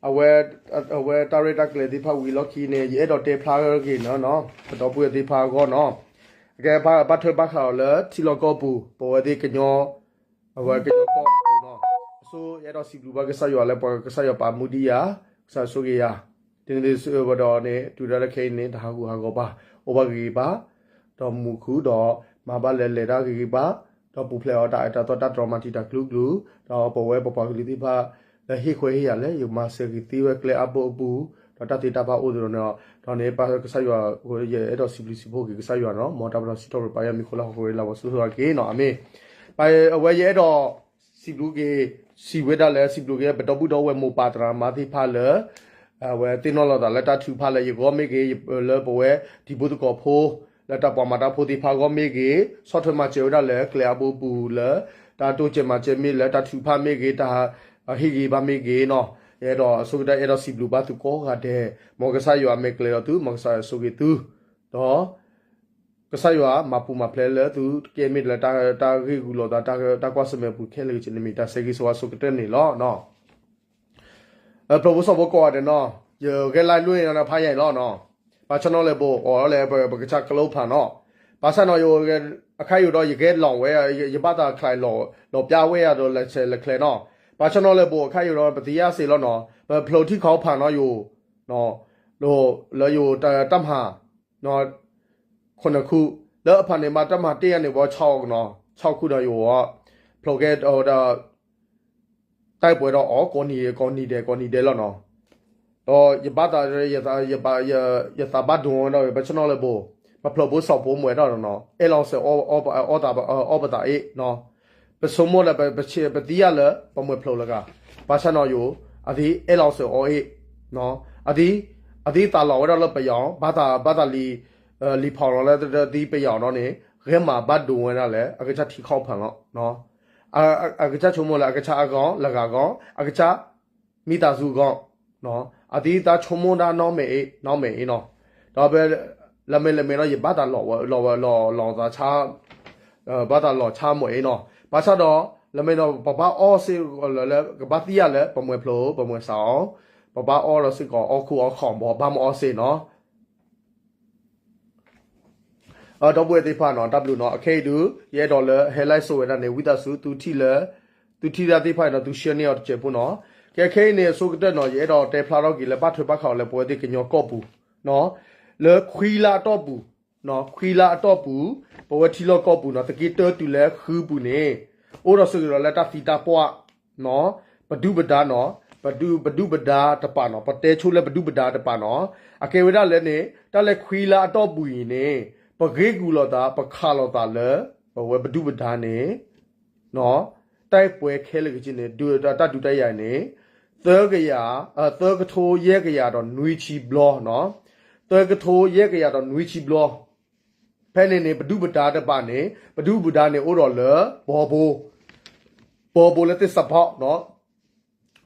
အဝဲ အဝဲတၢ်ရဲၣ်တၢ်ကျဲၤသ့ၣ်တဖၣ်ဝံၤလီၢ်ခံန့ၣ် ယအဲၣ်ဒိးတဲဖျါဂ့ၤနီၤနီၤ ပဒီပုၢ်ဝဲၢ်သ့ၣ်တဖၣ်အဂီၢ်နီၤ, အကဲဘၣ်ထွဲဘၣ်ဃးအီၤလၢထံလီၢ်ကီၢ်ပူၤ ပဝဲသ့ၣ်ကညီ အဝဲကညီကီၢ်ပူၤနီၤ, အဆိယအဲၣ်ဒိးစံးဘျုးဘၣ်ကစၢ်ယွၤလၢပှၤကစၢ်ယွၤပာ်မူဒံးယၤ, ကစၢ်ယွၤဆိၣ်ဂ့ၤယၤ, ဒ်န့ၣ်ဒီး တုၤဒၣ်လဲာ်ခဲအံၤန့ၣ် တဟးဂူာ်ဟးဂီၤဘၣ်, အိၣ်ဘၣ်ဂ့ၤဂ့ၤဘၣ် ဒီးမူခိၣ်ဒီး မၤဘၣ်လဲၤလဲၤတၢ်ဂ့ၤဂ့ၤဘၣ်, ဒီးပူၤဖျဲးအီၤတၢ်အဲၣ်တၢ်သီတၢ်တြီမၤတံာ်တာ်ကျူကျူ, ဒီးပဝဲပပှၤကလုာ်သ့ၣ်တဖၣ် လၢဟ့ၣ်ခွဲးဟ့ၣ်ယာ်လၢယမၤစၢၤက့ၤသ့ဝဲကျဲအါဘိအပူၤ, ဒီးတၢ်သ့တၢ်ဘၣ်အိၣ်ဒီးန့ၣ်, ဒီးန့ၣ်ပကစၢ်ယွၤ ယအဲၣ်ဒိးစံးဘျုးစံးဖှိၣ်က့ၤကစၢ်ယွၤနီၤ, မ်တၢ်ပနီၣ်စံးထီၣ်ပတြၢၤပာ်ယၤမံၤဃိလၢဟီၣ်ခိၣ်ရ့လၢဝဲဆိၣ်ဂ့ၤက့ၤနီၤ, အၤမ့ၣ်. ပအဝဲယအဲၣ်ဒိး စံးဘျုးက့ၤ စံးဝဲဒၣ်လၢ စံးဘျုးက့ၤပဒီပုၢ်ဒီဝဲၢ်မိၢ်ပၢ်သရၣ်သမါသ့ၣ်တဖၣ်လၢ အဝဲသ့ၣ်နီၣ်လီၤသးလၢတၢ်ထုကဖၣ်လၢယဂီၢ်မ့ၢ်ဂ့ၤ, လၢပဝဲတံၤဖိသကိးဖိ လၢတၢ်ပှၤမၤတၢ်ဖိသ့ၣ်တဖၣ်အဂီၢ်မ့ၢ်ဂ့ၤ, ဆီၣ်ထွဲမၤစၢၤဝဲဒၣ်လၢကျဲအါဘိအပူၤလၢ တၢ်တိစၢၤမၤစၢၤမ့ၢ်လၢတၢ်ထုကဖၣ်မ့ၢ်ဂ့ၤ, တၢ်ဟ့ၣ်ဂ့ၤဘၣ်မ့ၢ်ဂ့ၤနီၤ, ယအဲၣ်ဒိးဆိကတၢၢ်အဲၣ်ဒိးစံးဘျုးဘၣ်သုကိးဂၤဒဲး, မ်ကစၢ်ယွၤအမဲာ်ကျဲၤဒီးသု, မ်ကစၢ်ယွၤဆိၣ်ဂ့ၤသု, ဒီး ကစၢ်ယွၤမၤပူၤမၤဖျဲးလၢသုတကဲမ့ၢ်လၢ တၢ်ဂ့ၢ်ဂုာ်လိာ်သး တၢ်ကွၢ်ဆၢၣ်မဲာ်ပူၤခဲလၢာ်က့န့ၣ်မ့ၢ်တၢ်ဆၢဂ့ၤဆၢဝါဆိကတၢၢ်န့ၣ်လီၤ. ဖျိးဖိစီၤဖိကိးဂၤဒဲးနီၤ, ယဂဲၤ live လွံၢ်ဖးယံာ်လီၤနီၤ, ဘၣ်ဆၣ်နီၤလဲၣ်ဘိးအီၤလၢပကစၢ်ကျိဖးနီၤ, ဘၣ်ဆၣ်နီၤ အခါယိာ်ဒီးယကဲလီၤဝဲ, ယဘၣ်သးချဲးလီၤပျၢ်ဝဲယၤဒီးလဲၤဆဲးလဲၤချဲးနီၤ, ဘၣ်ဆၣ်နီၤလဲၣ်ဘိးအခါယိာ်ဒီးပသံယါစ့ၢ်လီၤနီၤ, ပဖျိးထံခီဖးနီၤယိာ် လၢယိာ်တၢ်မၤ ခိၣ်နၢ်ခူၣ် လၢအဖးန့ၣ်မးတၢ်မၤတ့ၢ်ယါန့ၣ်ဘီ ဆီၣ်နီၤ, ဆီၣ်ခူၣ်ဒီးယိာ် ဖျိးကဲဒီး တၢ်ပှဲၤဒီးအီၤ ကိးနံၤဒဲး ကိးနံၤဒဲးလီၤနီၤ, ဒီးယဘၣ်သး ယသးဘၣ်ဒိဝဲဒီး ဘၣ်ဆၣ်နီၤလဲၣ်ဘိး ပဖျိးဖိစီၤဖိမွဲဒီးနီၤ အဲၣ်လီၤစၢၤအီၣ်ပသးအ့ၣ်နီၤ, ပဆိကမိၣ်ဒီး ပသံယါလၢပမွဲဖျိးလၢၤဂၤ, ဘၣ်ဆၣ်နီၤယိာ် အသံအဲၣ်လီၤစၢၤအီၣ်အ့ၣ်, အသံ အသံသးလီၤဝဲဒၣ်လၢပယီၤ ဘၣ်သး ဘၣ်သးလံ လံာ်ဖီၣ်လီၤလၢသံပယီၤနီၤန့ၣ် ဂဲၤမၤဘၣ်ဒိဝဲဒၣ်လၢအကစၢ်ထံခီၣ်ဖးလီၤ, အကစၢ်ဆိကမိၣ်လၢအကစၢ်အဂီၢ် လၢဂၤအဂီၢ် အကစၢ် မံသးစူၤအဂီၢ်, အသံသးဆိကမိၣ်ဒၣ်နီၢ်မဲာ်အ့ၣ် နီၢ်မဲာ်အ့ၣ်နီၤ, ဒီး လၢမ့ၢ်လၢမ့ၢ်နီၤ ယဘၣ်သးလီၤဝဲ လီၤဝဲ လီၤ လီၤသးဆါ ဘၣ်သးလီၤဆါမွဲအ့ၣ်နီၤ, ဘၣ်ဆၣ်ဒီး လၢမ့ၢ်နီၤ ပဘၣ်အီၣ်စ့ၢ်ကီးလၢ ကဘၣ်သံယါလၢ ပမွဲဖျိး ပမွဲစးအီၤ, ပဘၣ်အီၣ်ဒီးစ့ၢ်ကီးအီၣ်ခူၣ်အီၣ်ခီၣ်ဘီ ဘၣ်မ့ၢ်အီၣ်စ့ၢ်နီၤ ဒီပုၢ်ဝဲၢ်သ့ၣ်တဖၣ်နီၤ တၢ်ဘျုးနီၤ အခဲအံၤဒုး ယအဲၣ်ဒိးလၢဟဲလၢစိဝဲဒၣ်န့ၣ် ဝံသးစူၤ သုထံၣ်လၢ သုထံၣ်တၢ်သ့ၣ်တဖၣ်အံၤနီၤ သု share န့ၢ်အီၤတစဲးဖိနီၤ, ကဲခဲအံၤန့ၣ် အဆိကတၢၢ်နီၤ ယအဲၣ်ဒိးတဲဖျါထီၣ်က့ၤလၢဘၣ်ထွဲဘၣ်ဃးအီၤလၢပဝဲသ့ၣ်ကညီကီၢ်ပူၤ လၢခွံလါအတီၢ်ပူၤ, ခွံလါအတီၢ်ပူၤ, ပဝဲထံလီၢ်ကီၢ်ပူၤနီၤ သုးက့တၢတုၤလၢဃုပူၤန့ၣ် အိၣ်ဒီးစ့ၢ်ကီးလၢတၢ်သံတၢ်ပှၢ် ပဒုၣ်ပဒါနီၤ, ပဒုၣ်ပဒါတပၤနီၤ ပတဲဆိလၢပဒုၣ်ပဒါတပၤနီၤ, အကဲဝဲဒၣ်လၢန့ၣ် တၢ်လၢခွံလါအတီၢ်ပူၤအံၤန့ၣ် ပဂ့ၢ်ဂူာ်လိာ်သး ပခးလိာ်သးလၢ ပဝဲပဒုၣ်ပဒါန့ၣ် တၢ်ပှဲၤခဲလၢာ်က့န့ၣ် တၢ်ဒုးတၢ်ယၤန့ၣ် သၢကယၤ, သၢကထိယဲၢ်ကယၤဒီးနွံဆံဘျီနီၤ, သၢကထိယဲၢ်ကယၤဒီးနွံဆံဘျီ, ဖဲန့ၣ်န့ၣ် ပဒုၣ်ပဒါတပၤန့ၣ် ပဒုၣ်ပဒါန့ၣ်အိၣ်ဒီးလၢ ဘီဘိ ဘီဘိလၢသ့ၣ်စးဖီနီၤ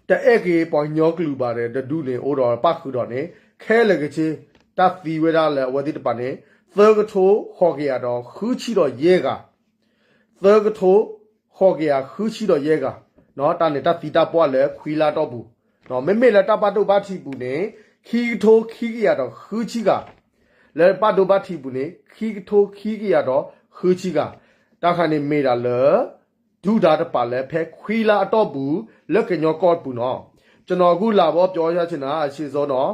တအဲၣ်က့ၤပှၤကညီကလုာ်ဘၣ်ဒီး တဒူၣ်န့ၣ် အိၣ်ဒီးပၣ်ဃုာ်ဒီးန့ၣ် ခဲလၢာ်က့ တၢ်သံဝဲဒၣ်လၢအဝဲသ့ၣ်တပၤန့ၣ် သၢကထိဃိးကယၤဒီးဃုဆံဒီးယဲၢ်ဂၤ, သၢကထိဃိးကယၤဃုဆံဒီးယဲၢ်ဂၤ, တၢ်န့ၣ်တၢ်သံတၢ်ပှၢ်လၢခွံလါတီၢ်ပူၤ, မ့မ့ၢ်လၢတၢ်ဘၣ်ဒိဘၣ်ထံးပူၤန့ၣ် ခံကထိခံကယၤဒီးဃုဆံဂၤ, လၢဘၣ်ဒိဘၣ်ထံးပူၤန့ၣ် ခံကထိခံကယၤဒီးဃုဆံဂၤ, တၢ်ခါန့ၣ်မ့ၢ်ဒၣ်လၢ ဒုၣ်ဒါတပၤလၢဖဲခွံလါအတီၢ်ပူၤ လၢကညီကီၢ်ပူၤနီၤ, ကျွန်တော်အခုလာဖို့ပြောရချင်တာ အရှိစောနီၤ,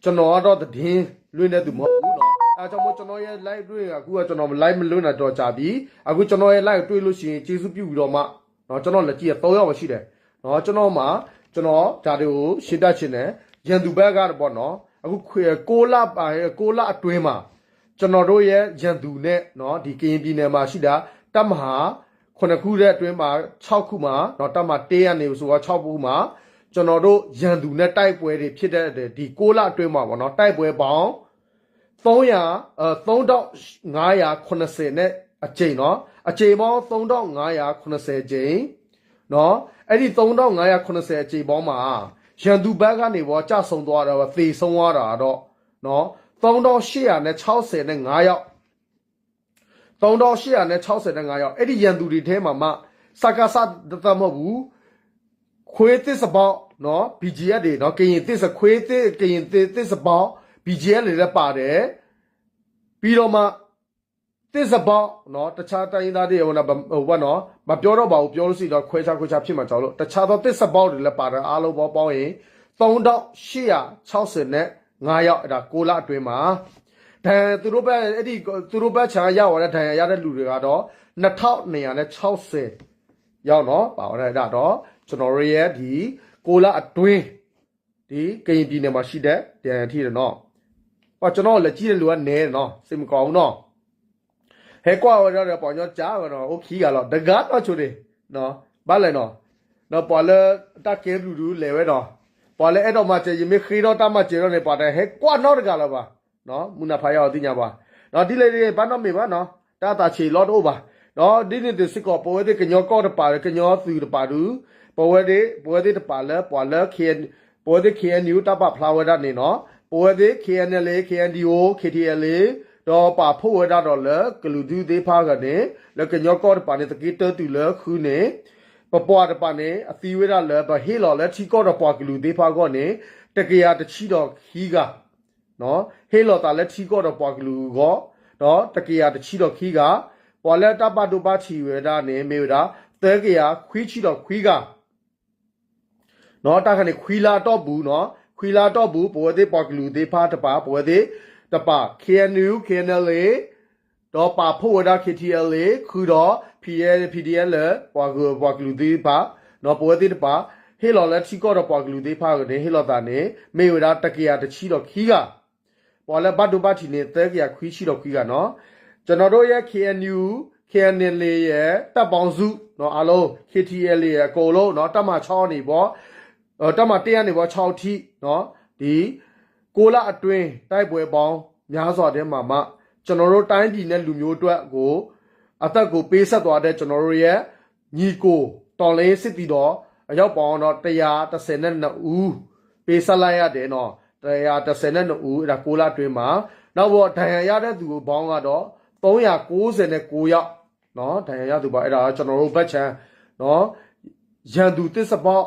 ကျွန်တော်ကတော့သတင်းလွှင့်တဲ့သူမဟုတ်ဘူးနော်, အဲဒါကြောင့်မို့ကျွန်တော်ရဲ့ live တွေ့ရင်အခုကကျွန်တော် live မလွှင့်တာတော့ကြာပြီ, အခုကျွန်တော်ရဲ့ live တွေ့လို့ရှိရင်ကျေးဇူးပြုပြီးတော့မှနော်, ကျွန်တော်လက်ကြည့်ရသုံးယောက်ပဲရှိတယ်နော်, ကျွန်တော်မှာ ကျွန်တော်ဒါတွေကိုရှင်းပြချင်တယ်, ရန်သူဘက်ကတပေါ့နော်, အခုခွေ- ကိုးလပိုင်း ကိုးလအတွင်းမှာ ကျွန်တော်တို့ရဲ့ရန်သူနဲ့နော် ဒီကရင်ပြည်နယ်မှာရှိတာ တပ်မဟာခုနစ်ခုထဲအတွင်းမှာ ခြောက်ခုမှာနော် တပ်မဟာတစ်ကနေဆိုတော့ခြောက်ခုမှာ ကျွန်တော်တို့ရန်သူနဲ့တိုက်ပွဲတွေဖြစ်တဲ့ဒီကိုးလအတွင်းမှာပေါ့နော် တိုက်ပွဲပေါင်းသုံးရာ- အဲ- သုံးထောင့်ငါးရာခုနစ်ဆယ်နဲ့အကြိမ်နော်, အကြိမ်ပေါင်းသုံးထောင့်ငါးရာခုနစ်ဆယ်ကြိမ်နော်, အဲ့ဒီသုံးထောင့်ငါးရာခုနစ်ဆယ်အကြိမ်ပေါင်းမှာ ရန်သူဘက်ကနေပြီးကျဆုံးသွားတာ သေဆုံးသွားတာတော့နော် သုံးထောင့်ရှစ်ရာနဲ့ခြောက်ဆယ်နဲ့ငါးယောက်, သုံးထောင့်ရှစ်ရာနဲ့ခြောက်ဆယ်နဲ့ငါးယောက်, အဲ့ဒီရန်သူတွေထဲမှာမှ စကစသက်သက်မဟုတ်ဘူး, ခွ့သ့ၣ်စဘီ နော် ဘီၣ်ကၠံၣ်အဲၣ်ဒ် နော် ကရင်သ့ၣ်စခွ့သ့ၣ် ကရင်သ့ၣ်စဘီ ဘီၣ်ကၠံၣ်အဲၣ်ဒ် လည်းပါတယ် ပြီးတော့မှ သ့ၣ်စဘီ နော် တခြားတိုင်းရင်းသားတွေ ဝဲနော် မပြောတော့ပါဘူး ပြောလို့ရှိရင်တော့ ခွဲခြားခွဲခြားဖြစ်မှာကြောင့်လို့ တခြားသောသ့ၣ်စဘီတွေလည်းပါတယ် အားလုံးပေါင်းပေါင်းရင် သုံးထောင့်ရှစ်ရာခြောက်ဆယ်နဲ့ငါးယောက် အဲ့ဒါကိုလအတွင်းမှာ ဒဏ်ရာသူတို့ဘက် အဲ့ဒီ သူတို့ဘက်ခြမ်းကရဝဲတဲ့ဒဏ်ရာရတဲ့လူတွေကတော့ နှစ်ထောင့်နှစ်ရာနဲ့ခြောက်ဆယ်ယောက်နော် ပါဝင်တဲ့အဲ့ဒါတော့ ကျွန်တော်တို့ရဲ့ဒီကိုလအတွင်း ဒီကရင်ပြည်နယ်မှာရှိတဲ့ဒဏ်ရာထိတယ်နော် ပှၤကျွန်တော်လည်းကြည့်တဲ့လူကနဲတယ်နော် စိတ်မကောင်းဘူးနော် ဟဲကွၢ်ဝဲဒၣ်ဒီးပှၤကညီကၠးဝဲနော် အိၣ်ခံဂၤလီၤ တဂၤနီၢ်ဆိဒံး ဘၣ်လဲၣ်နော် ဒီးပှၤလၢတၢ်ကဲဘျုးဒုးလဲၤဝဲနော် ပှၤလၢအဲၣ်ဒိးမၤစၢၤယမ့ၢ်ဃ့ထီၣ်တၢ်မၤစၢၤထီၣ်န့ၣ် ပှၤတဟဲကွၢ်နီတဂၤလၢၤဘၣ် မုၢ်နၤဖးယၢ်အီၤသ့ၣ်ညါဘၣ် ဒီးဒ်လဲၣ်ဒ်လဲၣ် ဘၣ်နီတမံၤဘၣ်နော် တၢ်သးဆံးလီၤတအိၣ်ဘၣ် ဒီးဒ်န့ၣ်သုးစ့ၢ်ကီး ပဝဲသ့ၣ်ကညီကီၢ်တပၤဒီး ကညီသုးတပၤဒုး ပဝဲသ့ၣ် ပဝဲသ့ၣ်တပၤလၢ ပှၤလၢ ပဝဲသ့ၣ် K N U တၢ်ပာ်ဖျါဝဲဒၣ်န့ၣ်နော် ပဝဲသ့ၣ် K N L A K N D O K T L A ဒီးပာ်ဖှိၣ်ဝဲဒၣ်ဒီးလၢကလုာ်ဒူၣ်သ့ၣ်တဖၣ်အဂီၢ်န့ၣ် လၢကညီကီၢ်တပၤန့ၣ် သက့တၢတုၤလၢဃုန့ၣ် ပပှၤတပၤန့ၣ် အသံဝဲဒၣ်လၢပဟ့ၣ်လီၤလၢထံကီၢ်ဒီးပှၤကလုာ်သ့ၣ်တဖၣ်အဂီၢ်န့ၣ် တကယၤတဆံဒီးခံဂၤ ဟ့ၣ်လီၤသးလၢထံကီၢ်ဒီးပှၤကလုာ်အဂီၢ် ဒီးတကယၤတဆံဒီးခံဂၤ ပှၤလၢတၢ်ဘၣ်ဒိဘၣ်ထံးဝဲဒၣ်န့ၣ် မ့ၢ်ဝဲဒၣ် သၢကယၤခွံဆံဒီးခွံဂၤ တၢ်ခါန့ၣ် ခွံလါအတီၢ်ပူၤနီၤ, ခွံလါအတီၢ်ပူၤ ပဝဲသ့ၣ်ပှၤကလုာ်သ့ၣ်တဖၣ်တပၤ, ပဝဲသ့ၣ်တပၤ K N U K N L A ဒီးပာ်ဖှိၣ်ဝဲဒၣ် K T L A ဃုာ်ဒီး P N P D N လၢပှၤကလုာ်သ့ၣ်တဖၣ်, ပဝဲသ့ၣ်တပၤ ဟ့ၣ်လီၤလၢထံကီၢ်ဒီးပှၤကလုာ်သ့ၣ်တဖၣ်အဂီၢ်န့ၣ် ဟ့ၣ်လီၤသးန့ၣ် မ့ၢ်ဝဲဒၣ်တကယၤတဆံဒီးခံဂၤ, ပှၤလၢဘၣ်ဒိဘၣ်ထံးန့ၣ် သၢကယၤခွံဆံဒီးခွံဂၤနီၤ. ကျွန်တော်တို့ရဲ့ K N U K N L A ရဲ့တပ်ပေါင်းစုနီၤ အားလုံး K T L A အကုန်လုံးနီၤ တပ်မဟာခြောက်ကနေပြီး တပ်မဟာတစ်ကနေပြီးခြောက်ထိနီၤ ဒီကိုလအတွင်းတိုက်ပွဲပေါင်းများစွာထဲမှာမှ ကျွန်တော်တို့တိုင်းပြည်နဲ့လူမျိုးအတွက်ကို အသက်ကိုပေးဆက်သွားတဲ့ကျွန်တော်တို့ရဲ့ညီကိုတော်လှန်ရေးစစ်သည်တော်အယောက်ပေါင်းတော့တစ်ရာတစ်ဆယ်နဲ့နှစ်ဦး ပေးဆက်လိုက်ရတယ်နော်. တစ်ရာတစ်ဆယ်နဲ့နှစ်ဦး အဲ့ဒါကိုလအတွင်းမှာ နောက်ပြီးဒဏ်ရာရတဲ့သူပေါင်းကတော့သုံးရာကိုးဆယ်နဲ့ကိုးယောက်နော် ဒဏ်ရာရသူပေါင်း အဲ့ဒါကျွန်တော်တို့ဘက်ခြမ်းနော် ရန်သူသစ္စာပေါက်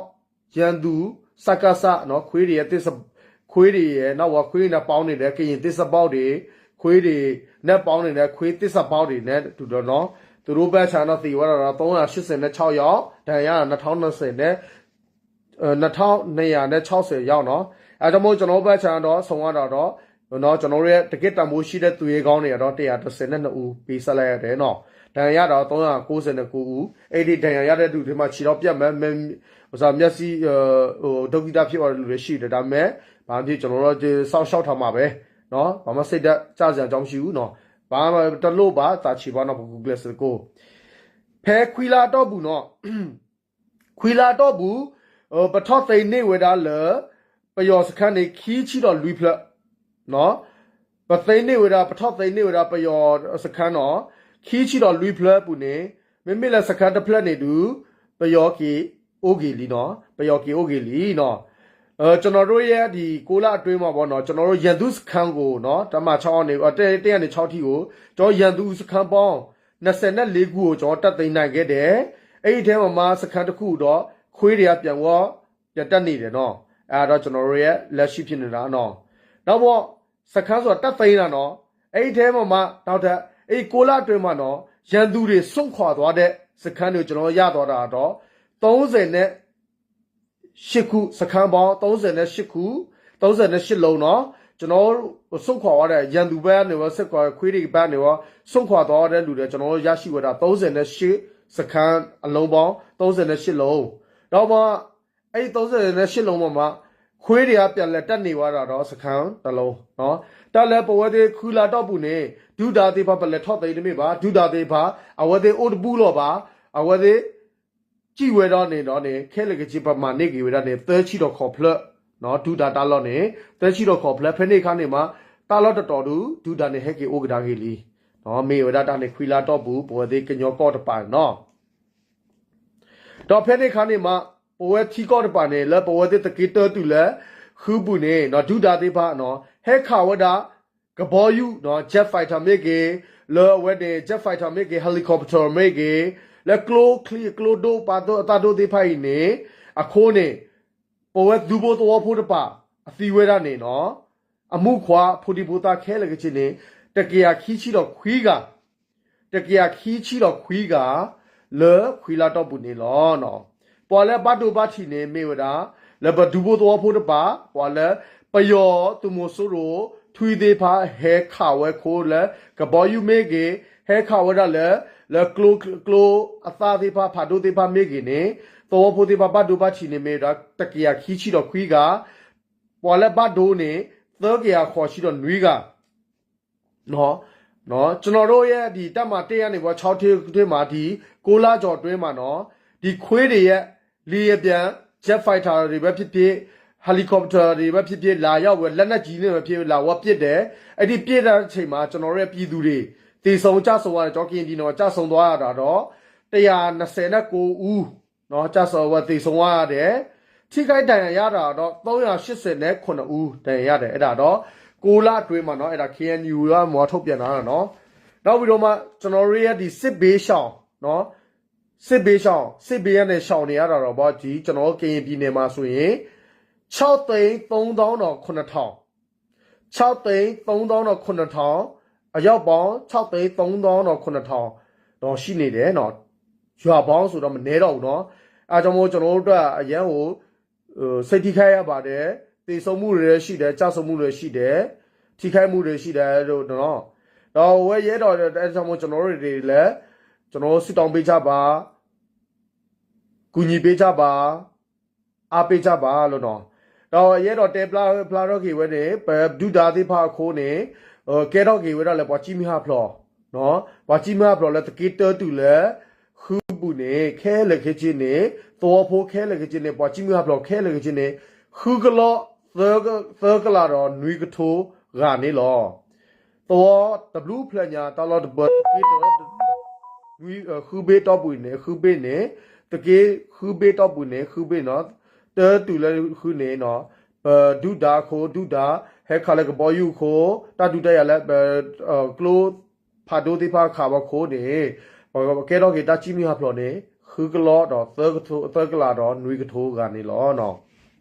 ရန်သူ စကစနော် ခွေးတွေရဲ့သစ္စာခွေးတွေရဲ့ နောက်ပြီးခွေးတွေနဲ့ပေါင်းနေတဲ့ ကရင်သစ္စာပေါက်တွေ ခွေးတွေနဲ့ပေါင်းနေတဲ့ ခွေးသစ္စာပေါက်တွေနဲ့တူတော့နော် သူတို့ဘက်ခြမ်းတော့သေသွားတာတော့သုံးရာရှစ်ဆယ်နဲ့ခြောက်ယောက် ဒဏ်ရာရတာနှစ်ထောင်နှစ်ဆယ်နဲ့ နှစ်ထောင်နှစ်ရာနဲ့ခြောက်ဆယ်ယောက်နော်. အဲဒါကြောင့်မို့ကျွန်တော်တို့ဘက်ခြမ်းတော့ဆုံးသွားတာတော့နော် ကျွန်တော်တို့ရဲ့တကယ့်တန်ဖိုးရှိတဲ့သူရဲကောင်းတွေကတော့တစ်ရာတစ်ဆယ်နဲ့နှစ်ဦးပေးဆက်လိုက်ရတယ်နော်. ဒဏ်ရာရတာတော့သုံးရာကိုးဆယ်နဲ့ကိုးဦး အဲ့ဒီဒဏ်ရာရတဲ့သူတွေမှာခြေထောက်ပြတ်မယ် မျက်ဥစ္စာမျက်စိဟိုဒုက္ခိတဖြစ်သွားတဲ့လူတွေရှိတယ်ဒါပေမဲ့ဘာဖြစ်ကျွန်တော်တို့စောင့်ရှောက်ထားမှာပဲနော် ဘာမှစိတ်ဓာတ်ကျစရာအကြောင်းမရှိဘူးနော် ဘာမှတလို့ပါသာချေပါနော် ပကူကလဲစတကို ဖဲခွံလါအတီၢ်ပူၤနော် ခွံလါအတီၢ်ပူၤ ပထီၣ်သိမ်းန့ၢ်ဝဲဒၣ်လၢ ပယီၤစခန်းန့ၣ် ခံဆံဒီးလွံၢ်ဖျၢၣ် ပသိမ်းန့ၢ်ဝဲဒၣ် ပထီၣ်သိမ်းန့ၢ်ဝဲဒၣ်ပယီၤစခန်းနီၤ ခံဆံဒီးလွံၢ်ဖျၢၣ်အပူၤန့ၣ် မ့မ့ၢ်လၢစခန်းတဖျၢၣ်န့ၣ်ဒုး ပယီၤက့ၤအိၣ်က့ၤလံနီၤ ပယီၤက့ၤအိၣ်က့ၤလံနီၤ. ကျွန်တော်တို့ရဲ့ဒီကိုလအတွင်းမှာပေါ့နော် ကျွန်တော်တို့ရန်သူစခန်းကိုနော် တပ်မဟာခြောက်အောက်နေ အတက်တက်ကနေခြောက်ထိကို ကျွန်တော်ရန်သူစခန်းပေါင်းနှစ်ဆယ်နဲ့လေးခုကိုကျွန်တော်တပ်သိမ်းနိုင်ခဲ့တယ်. အဲ့ဒီထဲမှာမှစခန်းတစ်ခုတော့ခွေးတွေကပြန်ဝေါ်ပြန်တက်နေတယ်နော်. အဲ့ဒါတော့ကျွန်တော်တို့ရဲ့လက်ရှိဖြစ်နေတာနော်. နောက်ပြီးစခန်းဆိုတာတပ်သိမ်းတာနော်. အဲ့ဒီထဲမှာမှနောက်ထပ်အဲ့ဒီကိုလအတွင်းမှာနော် ရန်သူတွေစွန့်ခွာသွားတဲ့စခန်းတွေကိုကျွန်တော်ရသွားတာတော့သုံးဆယ်နဲ့ ရှစ်ခု စခန်းပေါင်းသုံးဆယ်နဲ့ရှစ်ခု သုံးဆယ်နဲ့ရှစ်လုံးနော်. ကျွန်တော်တို့စွန့်ခွာသွားတဲ့ရန်သူဘက်ကနေရောစစ်ကောင်ခွေးတွေဘက်ကနေရောစွန့်ခွာသွားတဲ့လူတွေကျွန်တော်တို့ရရှိဝဲတာသုံးဆယ်နဲ့ရှစ်စခန်းအလုံးပေါင်းသုံးဆယ်နဲ့ရှစ်လုံးတော့မှအဲ့ဒီသုံးဆယ်နဲ့ရှစ်လုံးပေါ်မှာခွေးတွေကပြန်လည်တက်နေသွားတာတော့စခန်းတစ်လုံးနော်. တၢ်လၢပဝဲသ့ၣ်ခွံလါတီၢ်ပူၤန့ၣ်ဒုဒါသ့ၣ်ဖးပလဲၤထီၣ်သိမ်းတမ့ၢ်ဘၣ် ဒုဒါသ့ၣ်ဖးအဝဲသ့ၣ်အိၣ်တဘူၣ်လီၤဘၣ် အဝဲသ့ၣ် စံးဝဲဒီးန့ၣ်ဒီးန့ၣ် ခဲလၢာ်ကစ့ပမၤန့ၢ်က့ၤဝဲဒၣ်န့ၣ် သၢဆံဒီးခီၣ်ဖျၢၣ် ဒုၣ်ဒါတၢ်လီၢ်န့ၣ် သၢဆံဒီးခီၣ်ဖျၢၣ် ဖဲန့ၣ်အခါန့ၣ်မး တၢ်လီၢ်တတီၤဒုး ဒုၣ်ဒါန့ၣ်ဟဲက့ၤအိၣ်ကဒါက့ၤလံ. မ့ၢ်ဝဲဒၣ်တၢ်န့ၣ်ခွံလါတီၢ်ပူၤ ပဝဲသ့ၣ်ကညီကီၢ်တပၤန့ၣ်နီၤ ဒီးဖဲန့ၣ်အခါန့ၣ်မး ပဝဲထံကီၢ်တပၤန့ၣ် လၢပဝဲသ့ၣ်သက့တၢတုၤလၢ ဃုပူၤန့ၣ် ဒုၣ်ဒါသ့ၣ်တဖၣ် ဟဲခးဝဲဒၣ် ကဘီယူၤ jet fighter မ့ၢ်ဂ့ၤ, လၢအဝဲန့ၣ် jet fighter မ့ၢ်ဂ့ၤ, helicopter မ့ၢ်ဂ့ၤ, လၢကျိချံကျိဒိၣ်ပာ်ဒိၣ်အတၢ်ဒိၣ်သ့ၣ်တဖၣ်အံၤန့ၣ် အဃိန့ၣ် ပဝဲဒူဖိသဝီဖိတဖၣ် အသံဝဲဒၣ်န့ၣ်နီၤ အမုၣ်ခွါဖိဒံဖိသၣ်ခဲလၢာ်ခဲဆ့န့ၣ် တကယၤခံဆံဒီးခွံဂၤ တကယၤခံဆံဒီးခွံဂၤ လၢခွံလါတီၢ်ပူၤန့ၣ်လီၤ. ပှၤလၢဘၣ်ဒိဘၣ်ထံးန့ၣ်မ့ၢ်ဝဲဒၣ် လၢပဒူဖိသဝီဖိတဖၣ် ပှၤလၢ ပယီၤသုးမီၤစိရိၤ ထွံၣ်သ့ၣ်တဖၣ် ဟဲခးဝဲခိလၢ ကဘီယူၤမ့ၢ်ဂ့ၤ ဟဲခးဝဲဒၣ်လၢ လၢကျိ ကျိအသၣ်သ့ၣ်တဖၣ် ဖးဒိၣ်သ့ၣ်တဖၣ်မ့ၢ်ဂ့ၤန့ၣ် သဝီဖိသ့ၣ်တဖၣ်ဘၣ်ဒိဘၣ်ထံးန့ၣ်မ့ၢ်ဝဲဒၣ် တကယၤခံဆံဒီးခွံဂၤ ပှၤလၢဘၣ်ဒိန့ၣ် သၢကယၤဃိးဆံဒီးနွံဂၤ ကျွန်တော်တို့ရဲ့ ဒီတပ်မဟာတစ်ကနေပြီး ခြောက်ထိပ်မှာ ဒီကိုးလကျော်အတွင်းမှာနော် ဒီခွေးတွေရဲ့ လေယာဉ်ပျံ jet fighter တွေပဲဖြစ်ဖြစ် helicopter တွေပဲဖြစ်ဖြစ် လာရောက်ပြီး လက်နက်ကြီးနဲ့ပဲဖြစ်ဖြစ် လာဝဲပစ်တယ်။ အဲ့ဒီပစ်တဲ့အချိန်မှာ ကျွန်တော်တို့ရဲ့ပြည်သူတွေ သေဆုံးကျဆုံးသွားတယ်။ ကျွန်တော်ကရင်ပြည်နယ်မှာ ကျဆုံးသွားတာတော့ တစ်ရာနှစ်ဆယ့်ကိုးဦးနော် ကျဆုံး သေဆုံးသွားတယ်။ ထိခိုက်ဒဏ်ရာရတာတော့ သုံးရာရှစ်ဆယ့်ခုနစ်ဦး ဒဏ်ရာရတယ်။ အဲ့ဒါတော့ ကိုးလအတွင်းမှာနော် အဲ့ဒါ KNU က မွါထုတ်ပြန်တာနော်။ နောက်ပြီးတော့မှ ကျွန်တော်တို့ရဲ့ဒီစစ်ဘေးရှောင်နော် စစ်ဘေးရှောင် စစ်ဘေးကနေရှောင်နေရတာတော့ ဘာကြီး ကျွန်တော်တို့ ကရင်ပြည်နယ်မှာဆိုရင် ခြောက်သိန်းသုံးသောင်းခုနစ်ထောင် ခြောက်သိန်းသုံးသောင်းခုနစ်ထောင် အယောက်ပေါင်းခြောက်သိန်းသုံးသောင်းခုနစ်ထောင်တော့ရှိနေတယ်နော်။ ရွာပေါင်းဆိုတော့မနည်းတော့ဘူးနော်။ အဲဒါကြောင့်မို့ကျွန်တော်တို့အတွက်အရမ်းကို စိတ်ထိခိုက်ရပါတယ်။ သေဆုံးမှုတွေလည်းရှိတယ်။ ကျဆုံးမှုတွေရှိတယ်။ ထိခိုက်မှုတွေရှိတယ်လို့နော်။ ဒီးအဝဲယအဲၣ်ဒိး အဲဒါကြောင့်မို့ကျွန်တော်တို့တွေလည်း ကျွန်တော်တို့ဆုတောင်းပေးကြပါ။ ကူညီပေးကြပါ။ အားပေးကြပါလို့နော်. ဒီးယအဲၣ်ဒိးတဲဖျါ ဖျါထီၣ်က့ၤဝဲန့ၣ် ပဒုၣ်ဒါသ့ၣ်တဖၣ်အဃိန့ၣ် ကဲထီၣ်က့ၤဝဲဒၣ်လၢပှၤစံၣ်မုၢ်ဟးဖျိး, ပှၤစံၣ်မုၢ်ဟးဖျိးလၢသုးက့တၢတုၤလၢ ဃုပူၤန့ၣ် ခဲလၢာ်ခဲဆ့န့ၣ် သဝီဖိခဲလၢာ်ခဲဆ့န့ၣ် ပှၤစံၣ်မုၢ်ဟးဖျိးခဲလၢာ်ခဲဆ့န့ၣ် ဃုကလီၢ် သၢကလးဒီးနွံကထိဂၤန့ၣ်လီၤ. သဝီတဘျုးဖျၢၣ်ညါ တၢ်လီၢ်တဘၢ သုးက့တၢ ဃုဘ့ၣ်တီၢ်ပူၤန့ၣ် ဃုဘ့ၣ်န့ၣ် သုးက့ဃုဘ့ၣ်တီၢ်ပူၤန့ၣ် ဃုဘ့ၣ်နီၤ တၢတုၤလၢဃုန့ၣ်နီၤ ပဒုၣ်ဒါအခိၣ် ဒုၣ်ဒါ ဟဲခးလၢကဘီယူၤအခိၣ် တၢ်ဒုးတၢ်ယၤလၢ ကျိဖးဒိၣ်သ့ၣ်တဖၣ်ခးဝဲအခိၣ်န့ၣ် ပကဲထီၣ်က့ၤတၢ်စံၣ်မုၢ်ဟးဖျိးန့ၣ် ဃုကလီၢ်ဒီး သၢကလးဒီးနွံကထိဂၤန့ၣ်လီၤ.